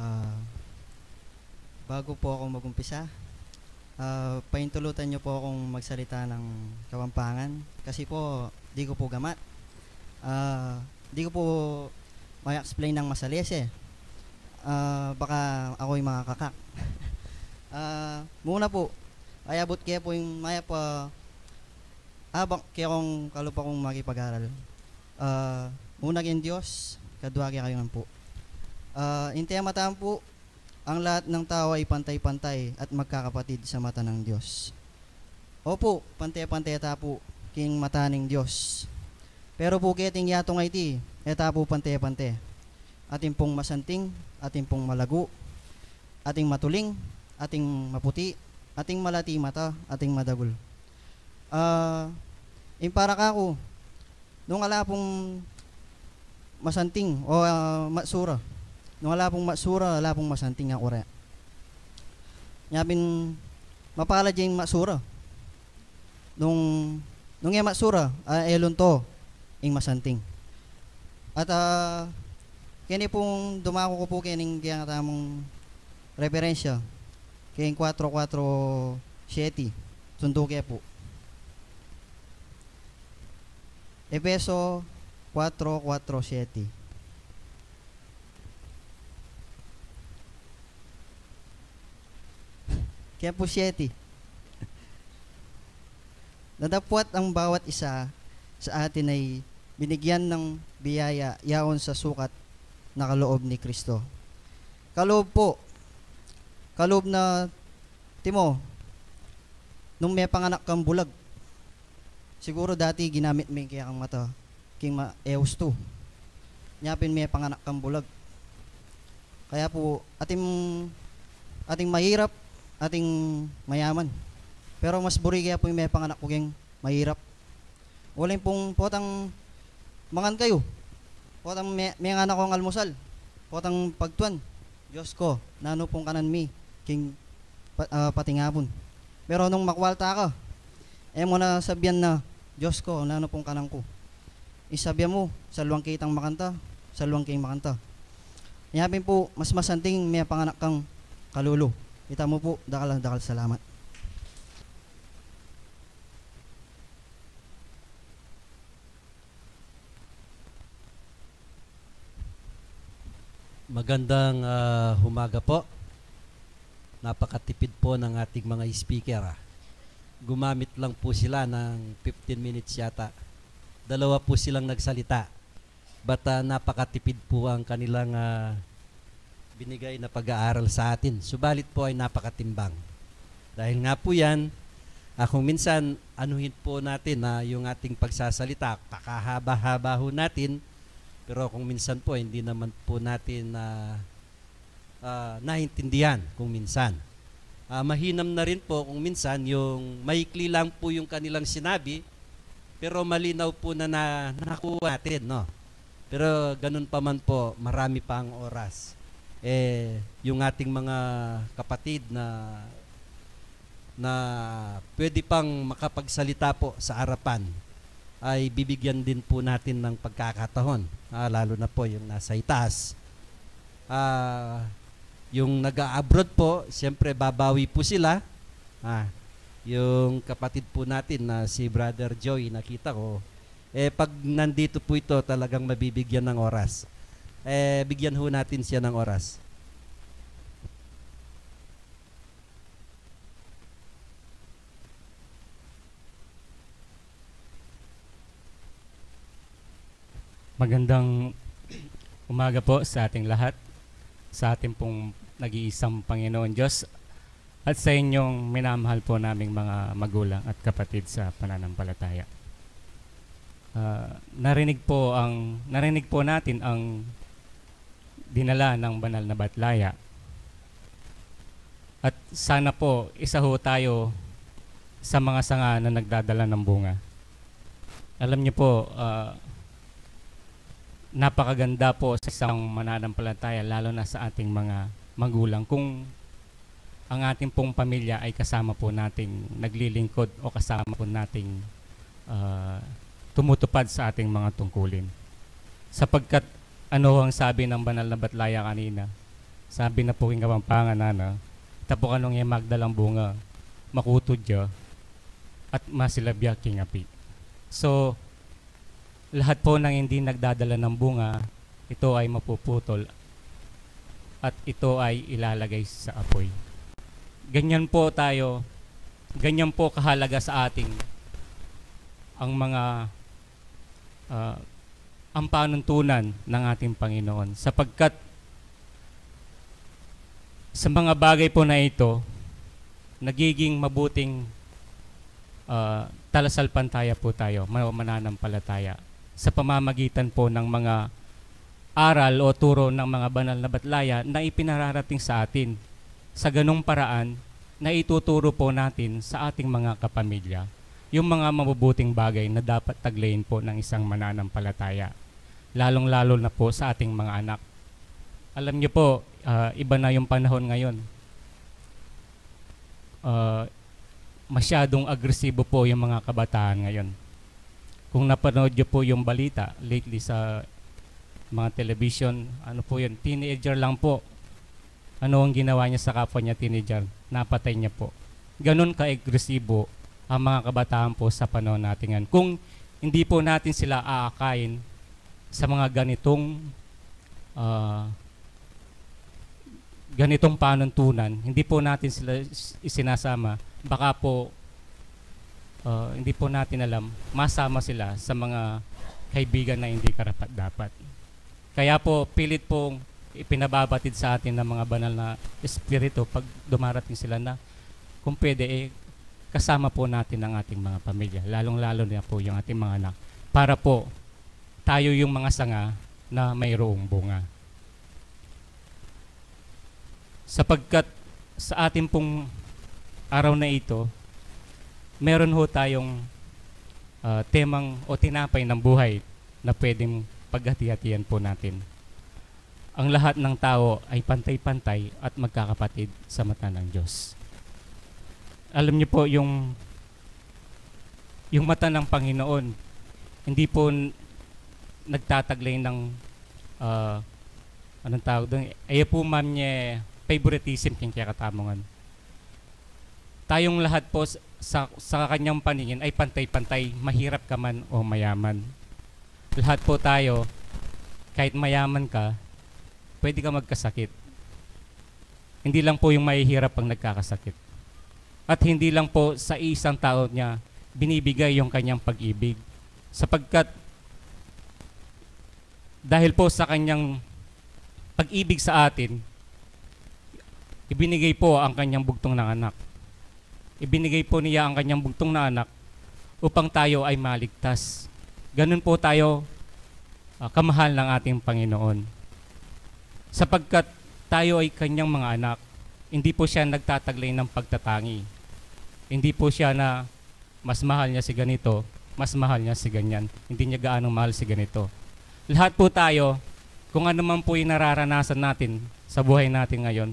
Ah, bago po ako mag-umpisa, ah, paintulutan niyo po akong magsalita ng Kapampangan kasi po di ko po gamat. Ah, di ko po ma-explain ng masalis eh. Ah, baka ako'y makakakak. Ah, muna po, ayabot ke po yung maya pa abang ke kong kalupa kong makipag-aral. Ah, muna king Diyos, kadwa ke kayu ngan po. Ah, ing tema tamu pu, ang lahat ng tao ay pantay-pantay at magkakapatid sa mata ng Diyos. Opu, pante-pante ta pu king mata ning Dios. Pero pu keting yatung aiti, e ta pu pante-pante. Atin pung masanting, atin pung malagu, atin matuling, atin maputi, atin malati mata, atin madagul. Ah, ing para kaku, nung ala pung masanting o, ah, matsura. Nung ala pung matsura, ala pung masanting a kure. Nya pin mapalad ya ing matsura. Nung, nung e matsura, ah, e lunto ing masanting. At, ah, keni pung dumaku ku pu kening kaya nga tamung referensya, keng kwatro kwatro siyete, sundu ke pu. Efeso kwatro kwatro siyete. Kaya pu siyete. Nadapwat ang bawat isa sa atin ay binigyan ng biyaya yaon sa sukat na kaloob ni Kristo. Kaloob po, kaloob na timo, nung mepanganak kang bulag, siguro dati ginamit me ing kekang mata king ma-, e ustu. Nya pin mepanganak kang bulag. Kaya pu, atin, atin mahirap, atin mayaman. Pero mas buri kaya pu ing mepanganak ku keng mahirap. Uling pung potang mangan kayu, potang me-, mengan kung almusal, potang pagtuan, Dios ko, nanu pung kanan mi king pa-, ah, patingapun. Pero nung makwalta ka, e mu na sabian na, Dios ko, nanu pung kanan ku. Ing sabian mu, salwang kitang makanta, salwang keng makanta. Nya pin pu, mas masanting mepanganak kang kalulu. Ita mu pu, dakal a dakal a salamat. Magandang, ah, umaga po. Napakatipid po ng ating mga speaker, ah. Gumamit lang po sila ng fifteen minutes yata. Dalawa po silang nagsalita. But, ah, napakatipid po ang kanilang, ah, binigay na pag-aaral sa atin. Subalit po ay napakatimbang. Dahil nga po yan, ah, kung minsan, anuhin po natin na yung ating pagsasalita, pakahaba-haba ho natin, pero kung minsan po, hindi naman po natin na, ah, naintindihan kung minsan. Ah, mahinam na rin po kung minsan yung maikli lang po yung kanilang sinabi, pero malinaw po na, na nakuha natin, no? Pero ganun pa man po, marami pa ang oras. Eh, yung ating mga kapatid na, na pwede pang makapagsalita po sa arapan, ay bibigyan din po natin ng pagkakataon, ah, lalo na po yung nasa itaas. Ah, yung nag-a-abroad po, siyempre babawi po sila. Ah, yung kapatid po natin na si Brother Joey, nakita ko, eh, pag nandito po ito, talagang mabibigyan ng oras. Eh, bigyan ho natin siya ng oras. Magandang umaga po sa ating lahat, sa ating pong nag-iisang Panginoon Diyos, at sa inyong minamahal po naming mga magulang at kapatid sa pananampalataya. Ah, narinig po ang, narinig po natin ang dinala ng banal na batlaya. At sana po, isa ho tayo sa mga sanga na nagdadala ng bunga. Alam niyo po, ah, napakaganda po sa isang mananampalataya, lalo na sa ating mga magulang, kung ang ating pong pamilya ay kasama po nating naglilingkod o kasama po nating, ah, tumutupad sa ating mga tungkulin. Sapagkat ano ang sabi ng banal na batlaya kanina? Sabi na po king Kapampangan, ana, "Tapukan nung e magdalang bunga, makutud ya, at masilab ya king api." So, lahat po ng hindi nagdadala ng bunga, ito ay mapuputol at ito ay ilalagay sa apoy. Ganyan po tayo, ganyan po kahalaga sa ating ang mga, ah, ang panuntunan ng ating Panginoon, sapagkat Sa mga bagay po na ito, nagiging mabuting, ah, talasalpantaya po tayo, ma-, mananampalataya, sa pamamagitan po ng mga aral o turo ng mga banal na batlaya na ipinararating sa atin. Sa ganung paraan, na ituturo po natin sa ating mga kapamilya yung mga mabubuting bagay na dapat taglayin po ng isang mananampalataya, lalong-lalo na po sa ating mga anak. Alam niyo po, ah, iba na yung panahon ngayon. Ah, masyadong agresibo po yung mga kabataan ngayon. Kung napanood niyo po yung balita lately sa mga television, ano po yun, teenager lang po. Ano ang ginawa niya sa kapwa niya teenager? Napatay niya po. Ganun ka-agresibo ang mga kabataan po sa panahon natin ngayon. Kung hindi po natin sila aakayin sa mga ganitong, ah, ganitong panuntunan, hindi po natin sila is-, isinasama, baka po, ah, hindi po natin alam, masama sila sa mga kaibigan na hindi karapat-dapat. Kaya po, pilit pong ipinababatid sa atin ng mga banal na espiritu pag dumarating sila na, kung pwede, eh, kasama po natin ang ating mga pamilya, lalong-lalo na po yung ating mga anak, para po tayo yung mga sanga na mayroong bunga. Sapagkat sa atin pong araw na ito, meron ho tayong, ah, temang o tinapay ng buhay na pwedeng paghati-hatian po natin. Ang lahat ng tao ay pantay-pantay at magkakapatid sa mata ng Diyos. Alam niyo po, yung, yung mata ng Panginoon, hindi po n-, nagtataglay ng, ah, anong tawag doon? Ayaw po, ma'am, niya favoritism king kekatamu ngan. Tayong lahat po s-, sa, sa kanyang paningin ay pantay-pantay, mahirap ka man o mayaman. Lahat po tayo, kahit mayaman ka, pwede ka magkasakit. Hindi lang po yung mahihirap ang nagkakasakit. At hindi lang po sa isang tao niya binibigay yung kanyang pag-ibig. Sapagkat dahil po sa kanyang pag-ibig sa atin, ibinigay po ang kanyang bugtong na anak. Ibinigay po niya ang kanyang bugtong na anak upang tayo ay maligtas. Ganun po tayo, ah, kamahal ng ating Panginoon. Sapagkat tayo ay kanyang mga anak, hindi po siya nagtataglay ng pagtatangi. Hindi po siya na mas mahal niya si ganito, mas mahal niya si ganyan. Hindi niya gaanong mahal si ganito. Lahat po tayo, kung ano man po yung nararanasan natin sa buhay natin ngayon,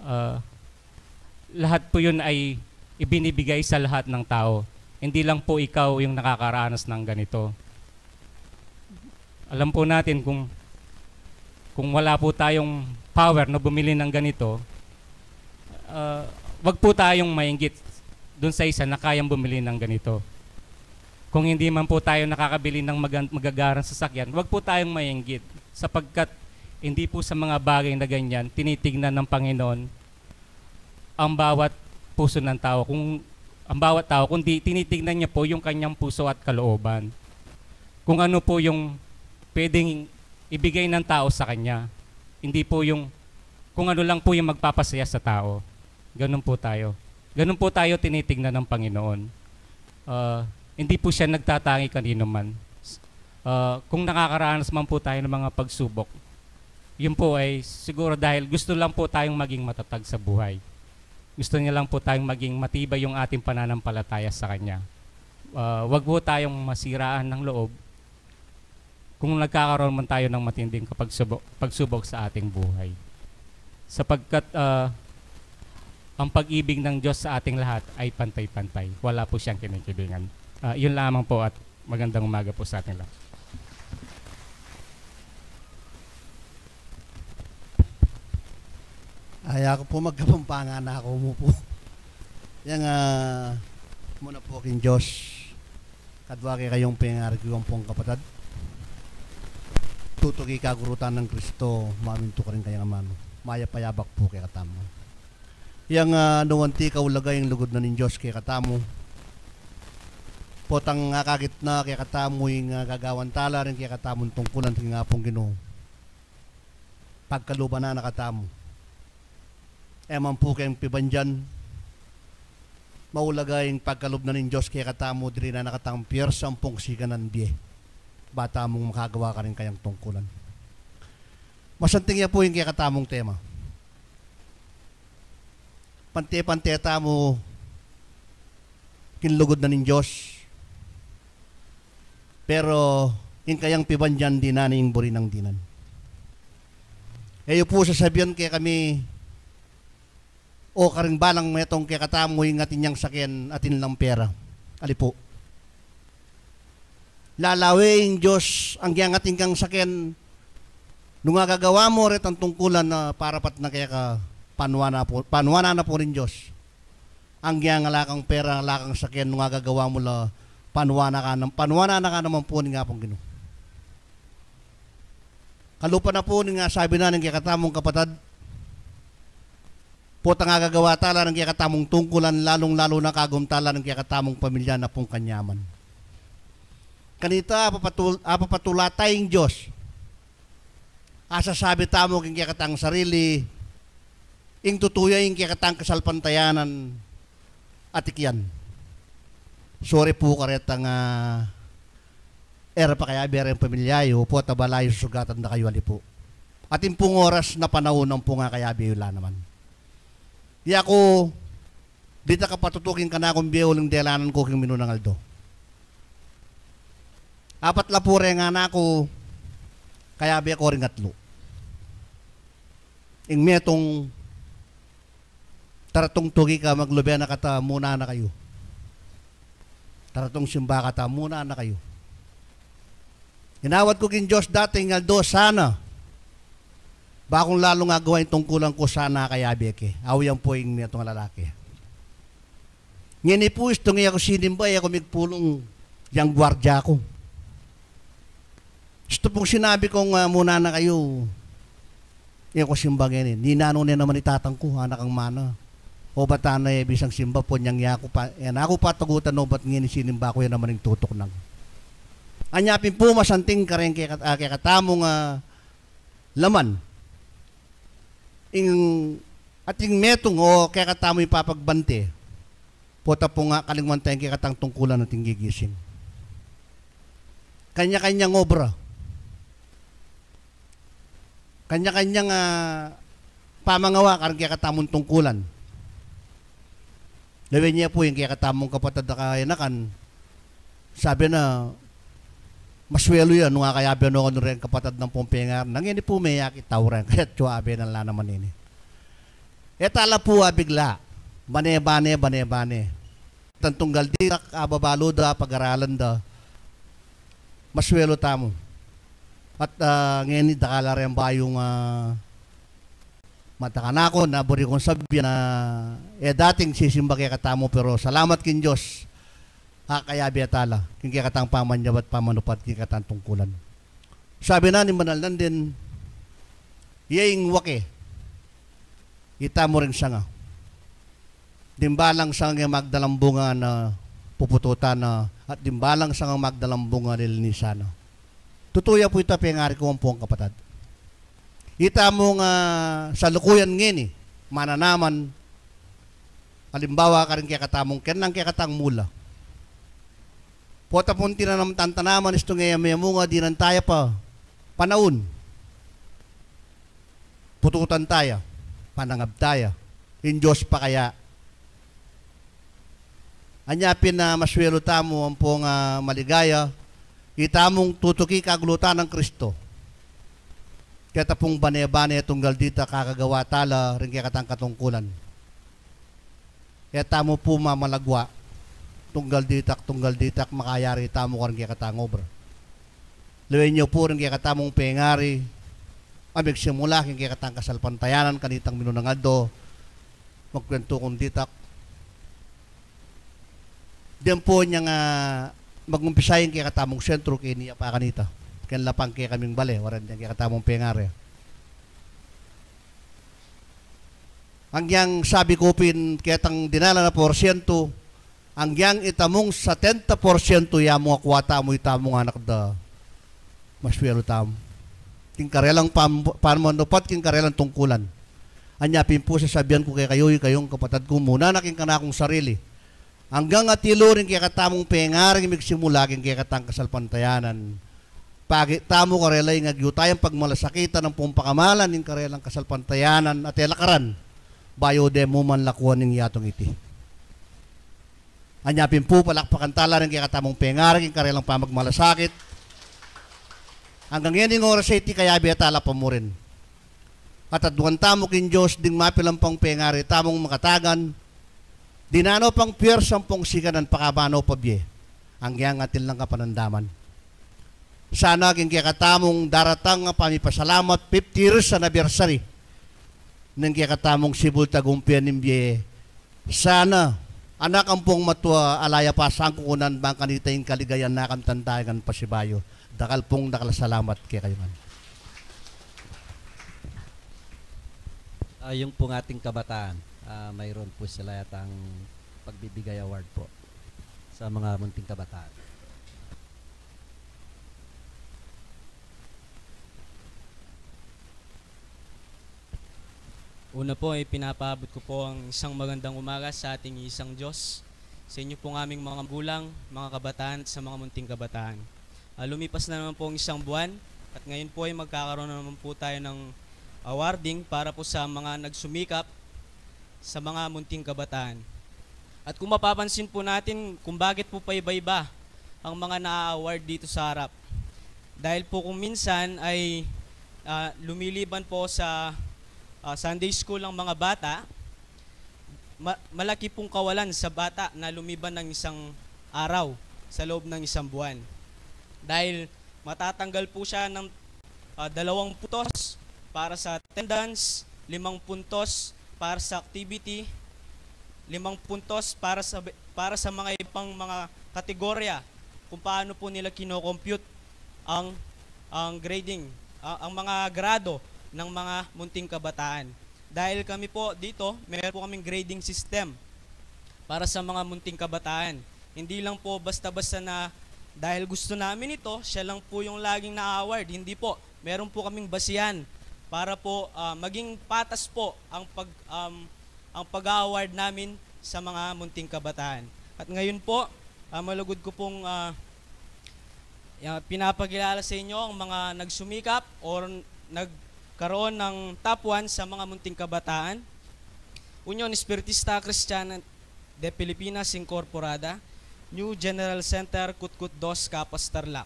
ah, lahat po yun ay ibinibigay sa lahat ng tao. Hindi lang po ikaw yung nakakaranas ng ganito. Alam po natin kung, kung wala po tayong power na bumili ng ganito, ah, wag po tayong mainggit dun sa isa na kayang bumili ng ganito. Kung hindi man po tayo nakakabili ng magan-, magagarang sasakyan, wag po tayong mainggit, sapagkat hindi po sa mga bagay na ganyan tinitignan ng Panginoon ang bawat puso ng tao, kung ang bawat tao, kundi tinitignan niya po yung kanyang puso at kalooban. Kung ano po yung pwedeng ibigay ng tao sa kanya, hindi po yung kung ano lang po yung magpapasaya sa tao. Ganun po tayo. Ganun po tayo tinitignan ng Panginoon. Ah, hindi po siya nagtatangi kanino man. S-, ah, kung nakakaranas man po tayo ng mga pagsubok, yun po ay siguro dahil gusto lang po tayong maging matatag sa buhay. Gusto niya lang po tayong maging matibay yung ating pananampalataya sa Kanya. Ah, wag po tayong masiraan ng loob kung nagkakaroon man tayo ng matinding kapagsubok, pagsubok sa ating buhay. Sapagkat, ah, ang pag-ibig ng Diyos sa ating lahat ay pantay-pantay. Wala po siyang kinikilingan. Ah, yun lamang po at magandang umaga po sa ating lahat. Ay, aku pu magkapampangan na aku mu pu. Yang, ah, muna pu king Diyos. Kadwa kekayung pengargyu ampong kapatad. Tutuki kagurutan nang Kristo, mamintu karing kayang amanu. Mayap a yabak pu kekatamu. Yang, ah, nuan ti kaulaga ing lugud na ning Diyos kekatamu. Potang akakit na kekatamu ing, ah, gagawan tala ring kekatamung tungkulan king Apung Ginu. Pagkaluban na na katamu. E man pu keng pibandian, maulaga ing pagkalub na ning Dios kekatamu, dili na na katang piyersa ampong sikan ing bie ba tamung makagawa karing kayang tungkulan. Masanting ya pu ing kekatamung tema. Pante-pante tamu king lugud na ning Dios, pero ing kayang pibandian dinan ing buri nang dinan. E yu pu sasabian kekami o karing balang metung kekatamu ing atin yang saken, atin lang pera. Ali pu. Lalawe ing Dios, anggyang atin kang saken, nung agagawa mu retang tungkulan na parapat na keka, panuanan na pu, panuanan na pu ning Dios. Anggyang ala kang pera, ala kang saken, nung agagawa mu la, panuanan ka nam-, panuanan na ka naman pu ning Apung Ginu. Kalupa na pu ning sabi na ning kekatamung kapatad, potang agagawa tala ning kekatamung tungkulan, lalung-lalu na kagum tala ning kekatamung pamilya na pung kanyaman. Kanita, apapatul-, apapatula taya ing Dios. Asasabi tamu king kekatang sarili, ing tutu ya ing kekatang kasalpantayanan, atik yan. Sorry pu karetang, ah, e ra pakayabe reng pamilya yu, potang balayu susugatan da kayu, ali pu. Atin pung oras na panaun ampong akayabe yu la naman. Yaku, dita kapatutu king kanakung bie uling delanan ku king minunang aldo. Apat la pu reng anak ku, kayabe ku ring atlu. Ing metung, taratung tuki ka, maglube na ka ta, muna na kayu. Taratung simba ka ta, muna na kayu. Inawat ku king Dios dati ing aldo, sana ba kung lalung agawa ing tungkulan ku, sana kayabe ke. Awi yan pu ing metung a lalaki. Ngeni pu, istung e ku sinimba, e ku migpulung yang guardia ku. Istu pung sinabi kung, ah, muna na kayu. E ku simba ngeni. Ninanu ne naman i tatang ku, anak ang mana. Obat na e bisang simba, pon yang yaku pa, e na ku patagutan, obat ngeni sinimba ku, e naman ing tutuknang. Anya pin pu masanting kareng keka-, ah, kekatamung, ah, laman. Ing ating metung o kekatamu ipapagbante, pota pu nga kalingwan taya ing kekatang tungkulan ating gigising. Kanya-kanyang obra. Kanya-kanyang, ah, pamangawa kareng kekatamung tungkulan. Lawen ye pu ing kekatamung kapatad a kayanakan, sabi na, maswelu ya nung akayabe no kanu reng kapatad nang pung pengar. Ngeni pu, meyakit tau reng, kaya atiu abe na la naman ini. E tala pu abigla. Bane-bane, bane-bane. Itang tunggal ditak, ababalu da, pag-aralan da. Maswelu tamu. At, ah, ngeni dakal la reng bayung, ah, matakan aku, na buri kung sabian na, e dating sisimba kekatamu, pero salamat king Dios, akayabe tala king kekatang pamanyabat, pamanupad king kekatang tungkulan. Sabi na ning banal nandin, iya ing wake, ita mu ring sanga. Ding balang sangang e magdalang bunga na pupututan na, at ding balang sangang magdalang bunga lilinisan na. Tutu ya pu ita, pengari ku ampong kapatad. Ita mung, ah, salukuyan ngeni, mananaman, alimbawa karing kekatamung kennang kekatang mula. Pota pung tinanam tang tanaman, istung e ya memunga, dinan taya pa panaun. Pututan taya, panangab taya, ing Dios pa kaya. Anya pin, ah, maswelu tamu ampong, ah, maligaya, itamung tutuki kaglutan nang Kristo. Keta pung bane-bane tunggal ditak kakagawa tala ring kekatang katungkulan. E tamu pu mamalagwa, tunggal ditak, tunggal ditak makayari tamu karing kekatang obra. Lawen yu pu ring kekatamung pengari, a migsimula king kekatang kasalpantayanan kanitang minunang aldo, magkuwentu kung ditak. Deng pu nyang, ah, magumpisa ing kekatamung sentru, keni ya pa kanita. Ken lapang kekaming bale, waran deng kekatamung pengari. Anggiyang sabi ku pin ketang dinalan a porsyento, anggiyang itamung setenta porsyento ya mung akua tamu, itamung anak da, maswelu tamu. King karelang pam-, pamanupad king karelang tungkulan. Anya pin pu, sasabian ku kekayu, ikayung kapatad ku, muna na king kanakung sarili, anggang atilu ring kekatamung pengaring migsimula king kekatang kasalpantayanan. Pagi tamu karela ing agyu tayang pagmalasakitan ampong pakamalan ning karelang kasalpantayanan at e la karan, bayu de mu man lakuan ing yatung iti. Anya pin pu, palakpakan tala ring kekatamung pengaring king karelang pamagmalasakit. Anggang ngeni ing oras a iti, kayabe tala pa mu rin. At aduan tamu king Dios ding mapilan pang pengari tamung makatagan, dinano pang pwersa ampong sikanan pakabano pa bie, anggang atin lang kapanandaman. Sana king kekatamung daratang a pamipasalamat, fifty years anniversary ning kekatamung Sibul Tagumpay ning Bie, sana anak ampong matua, ala ya pa sangkukunan bang kanita ing kaligayan na kamtan tayo ngan pasibayu. Dakal pung dakal a salamat kekayu ngan. Ah, yung pong ating kabataan, ah, mayroon po sila yatang pagbibigay award po sa mga munting kabataan. Una po, ipinapaabot ko po ang isang magandang umaga sa ating isang Diyos, sa inyo pong aming mga magulang, mga kabataan, at sa mga munting kabataan. Ah, lumipas na naman po ang isang buwan at ngayon po ay magkakaroon na naman po tayo ng awarding para po sa mga nagsumikap sa mga munting kabataan. At kung mapapansin po natin kung bakit po paiba-iba ang mga na-award dito sa harap. Dahil po kung minsan ay, ah, lumiliban po sa, ah, Sunday school ang mga bata, ma-, malaki pong kawalan sa bata na lumiban ng isang araw sa loob ng isang buwan. Dahil matatanggal po siya ng, ah, dalawang puntos para sa attendance, limang puntos para sa activity, limang puntos para sa, para sa mga ibang mga kategorya kung paano po nila kino-compute ang, ang grading, ah, ang mga grado ng mga munting kabataan. Dahil kami po dito, meron po kaming grading system para sa mga munting kabataan. Hindi lang po basta-basta na dahil gusto namin ito, siya lang po yung laging na-award. Hindi po. Meron po kaming basihan para po, ah, maging patas po ang pag, um, ang pag-award namin sa mga munting kabataan. At ngayon po, ah, malugod ko pong, ah, ya-, pinapakilala sa inyo ang mga nagsumikap or nagkaroon ng top one sa mga munting kabataan. Union Espiritista Cristiana de Pilipinas Incorporada, New General Center, Kutkud dos, Capas, Tarlac.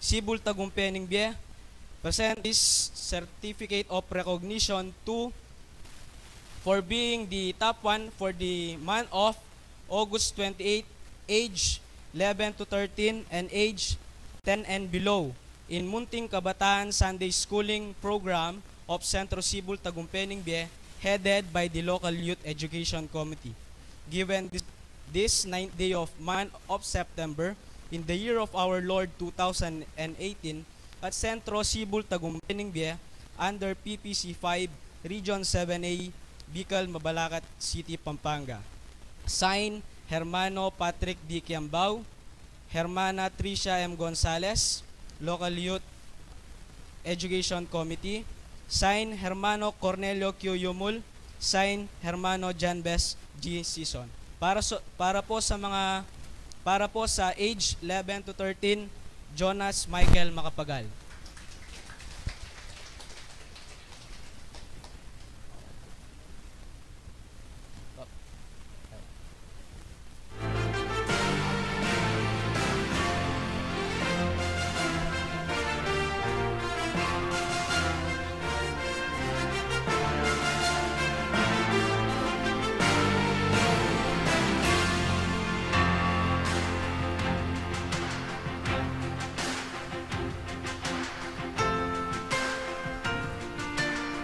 Sibul Tagumpay ning Bie, present this certificate of recognition to, for being the top one for the month of August twenty-eight, age eleven to thirteen and age ten and below in Munting Kabataan Sunday Schooling Program of Centro Sibul Tagumpay ning Bie, headed by the local Youth Education Committee. Given this, this ninth day of month of September, in the year of our Lord two thousand and eighteen, at Centro Sibul Tagumpay ning Bie, under P P C five, Region seven A, Bicol, Mabalacat City, Pampanga. Sign, Hermano Patrick D. Kiambao, Hermana Tricia M. Gonzalez, Local Youth Education Committee. Sign, Hermano Cornelio Q. Yumul. Sign, Hermano Janbes G. Sison. Para sa, para po sa mga, para po sa age eleven to thirteen, Jonas Michael Macapagal.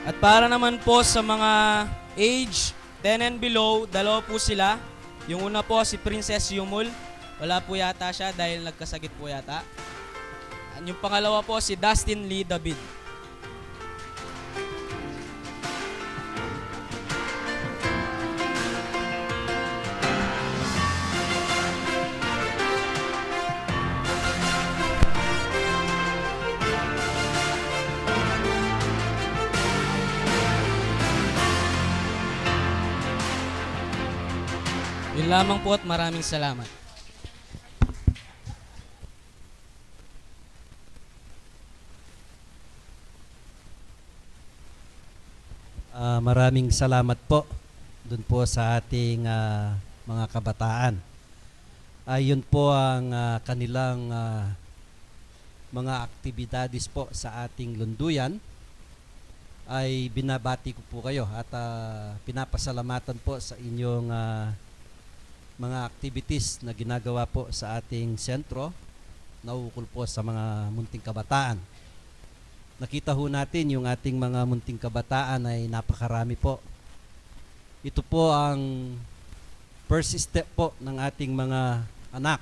At para naman po sa mga age ten and below, dalawa po sila. Yung una po, si Princess Yumul. Wala po yata siya dahil nagkasakit po yata. At yung pangalawa po, si Dustin Lee David. Lamang po at maraming salamat. Ah, maraming salamat po dun po sa ating, ah, mga kabataan. Ayun po ang, ah, kanilang, ah, mga aktibidades po sa ating lunduyan. Ay binabati ko po kayo at, ah, pinapasalamatan po sa inyong, ah, mga activities na ginagawa po sa ating sentro na ukol po sa mga munting kabataan. Nakita ho natin yung ating mga munting kabataan ay napakarami po. Ito po ang first step po ng ating mga anak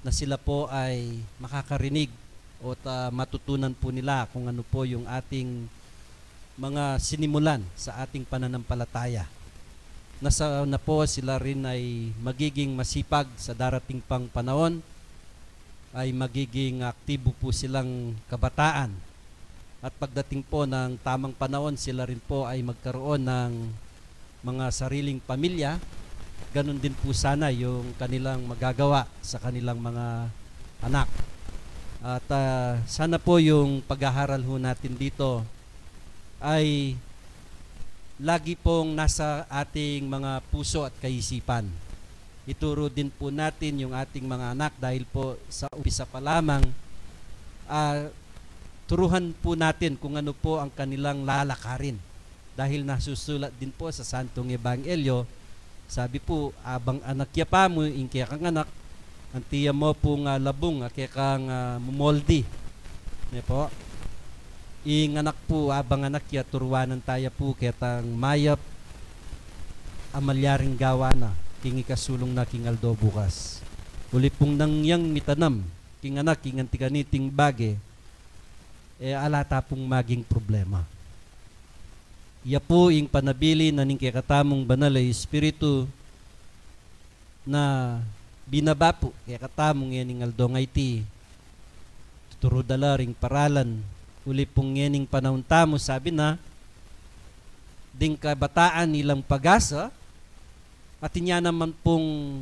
na sila po ay makakarinig o ta, matutunan po nila kung ano po yung ating mga sinimulan sa ating pananampalataya. Nasa na po sila rin ay magiging masipag sa darating pang panahon, ay magiging aktibo po silang kabataan. At pagdating po ng tamang panahon, sila rin po ay magkaroon ng mga sariling pamilya. Ganun din po sana yung kanilang magagawa sa kanilang mga anak. At, ah, sana po yung pag-aaral ho natin dito ay lagi pong nasa ating mga puso at kaisipan. Ituro din po natin yung ating mga anak dahil po sa umpisa pa lamang, ah, turuhan po natin kung ano po ang kanilang lalakarin. Dahil nasusulat din po sa Santong Ebanghelyo, sabi po, "Abang anak ya pa mu, ing kekang anak, anti ya mu pung, ah, labung, a kekang, ah, mumoldi." Ne po? Ing anak po, abang anak ya, turuanan ta ya po ketang mayap a malyaring gawan na king ikasulung na king aldo bukas. Uli pung nang yang mitanam king anak king anti kaniting bage, e ala ta pung maging problema. Iya po ing panabilin na ning kekatamung Banal a Espiritu na binaba po kekatamu ngening aldo a iti. Tuturu da la ring paralan. Uli pung ngening panaun tamu, sabi na, ding kabataan ilang pag-asa, atin ya naman pung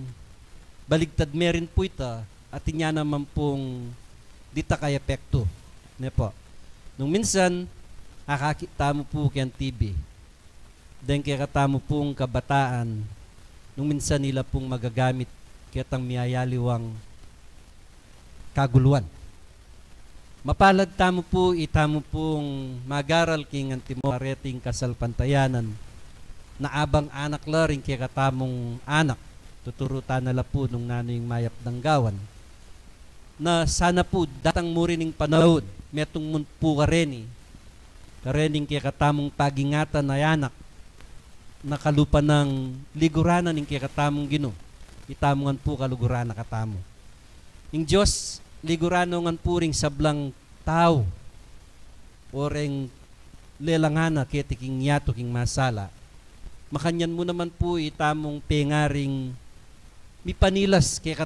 baligtad me rin po ita, atin ya naman pung di ta kaya epekto. Ne po? Nung minsan, akakit tamu po keng T V. Deng kekatamu pung kabataan, nung minsan ila pung magagamit ketang miyayaliwang kaguluan. Mapalad tamu po, itamu pung magaral king antimo kareting kasalpantayanan na abang anak la ring kekatamung anak, tuturu ta na la po nung nanu ing mayap dang gawan. Na sana po datang mu rin ing panaun, metung mu po kareni, karening kekatamung pagingatan a anak, na kalupa nang liguran na ning kekatamung Ginu, itamu ngan po kaluguran na katamu. Ing Dios, liguran no ngan po ring sablang tau, o reng lelangan na keti king yatu king masala. Makanyan mu naman po itamung pengaring mipanilas keka,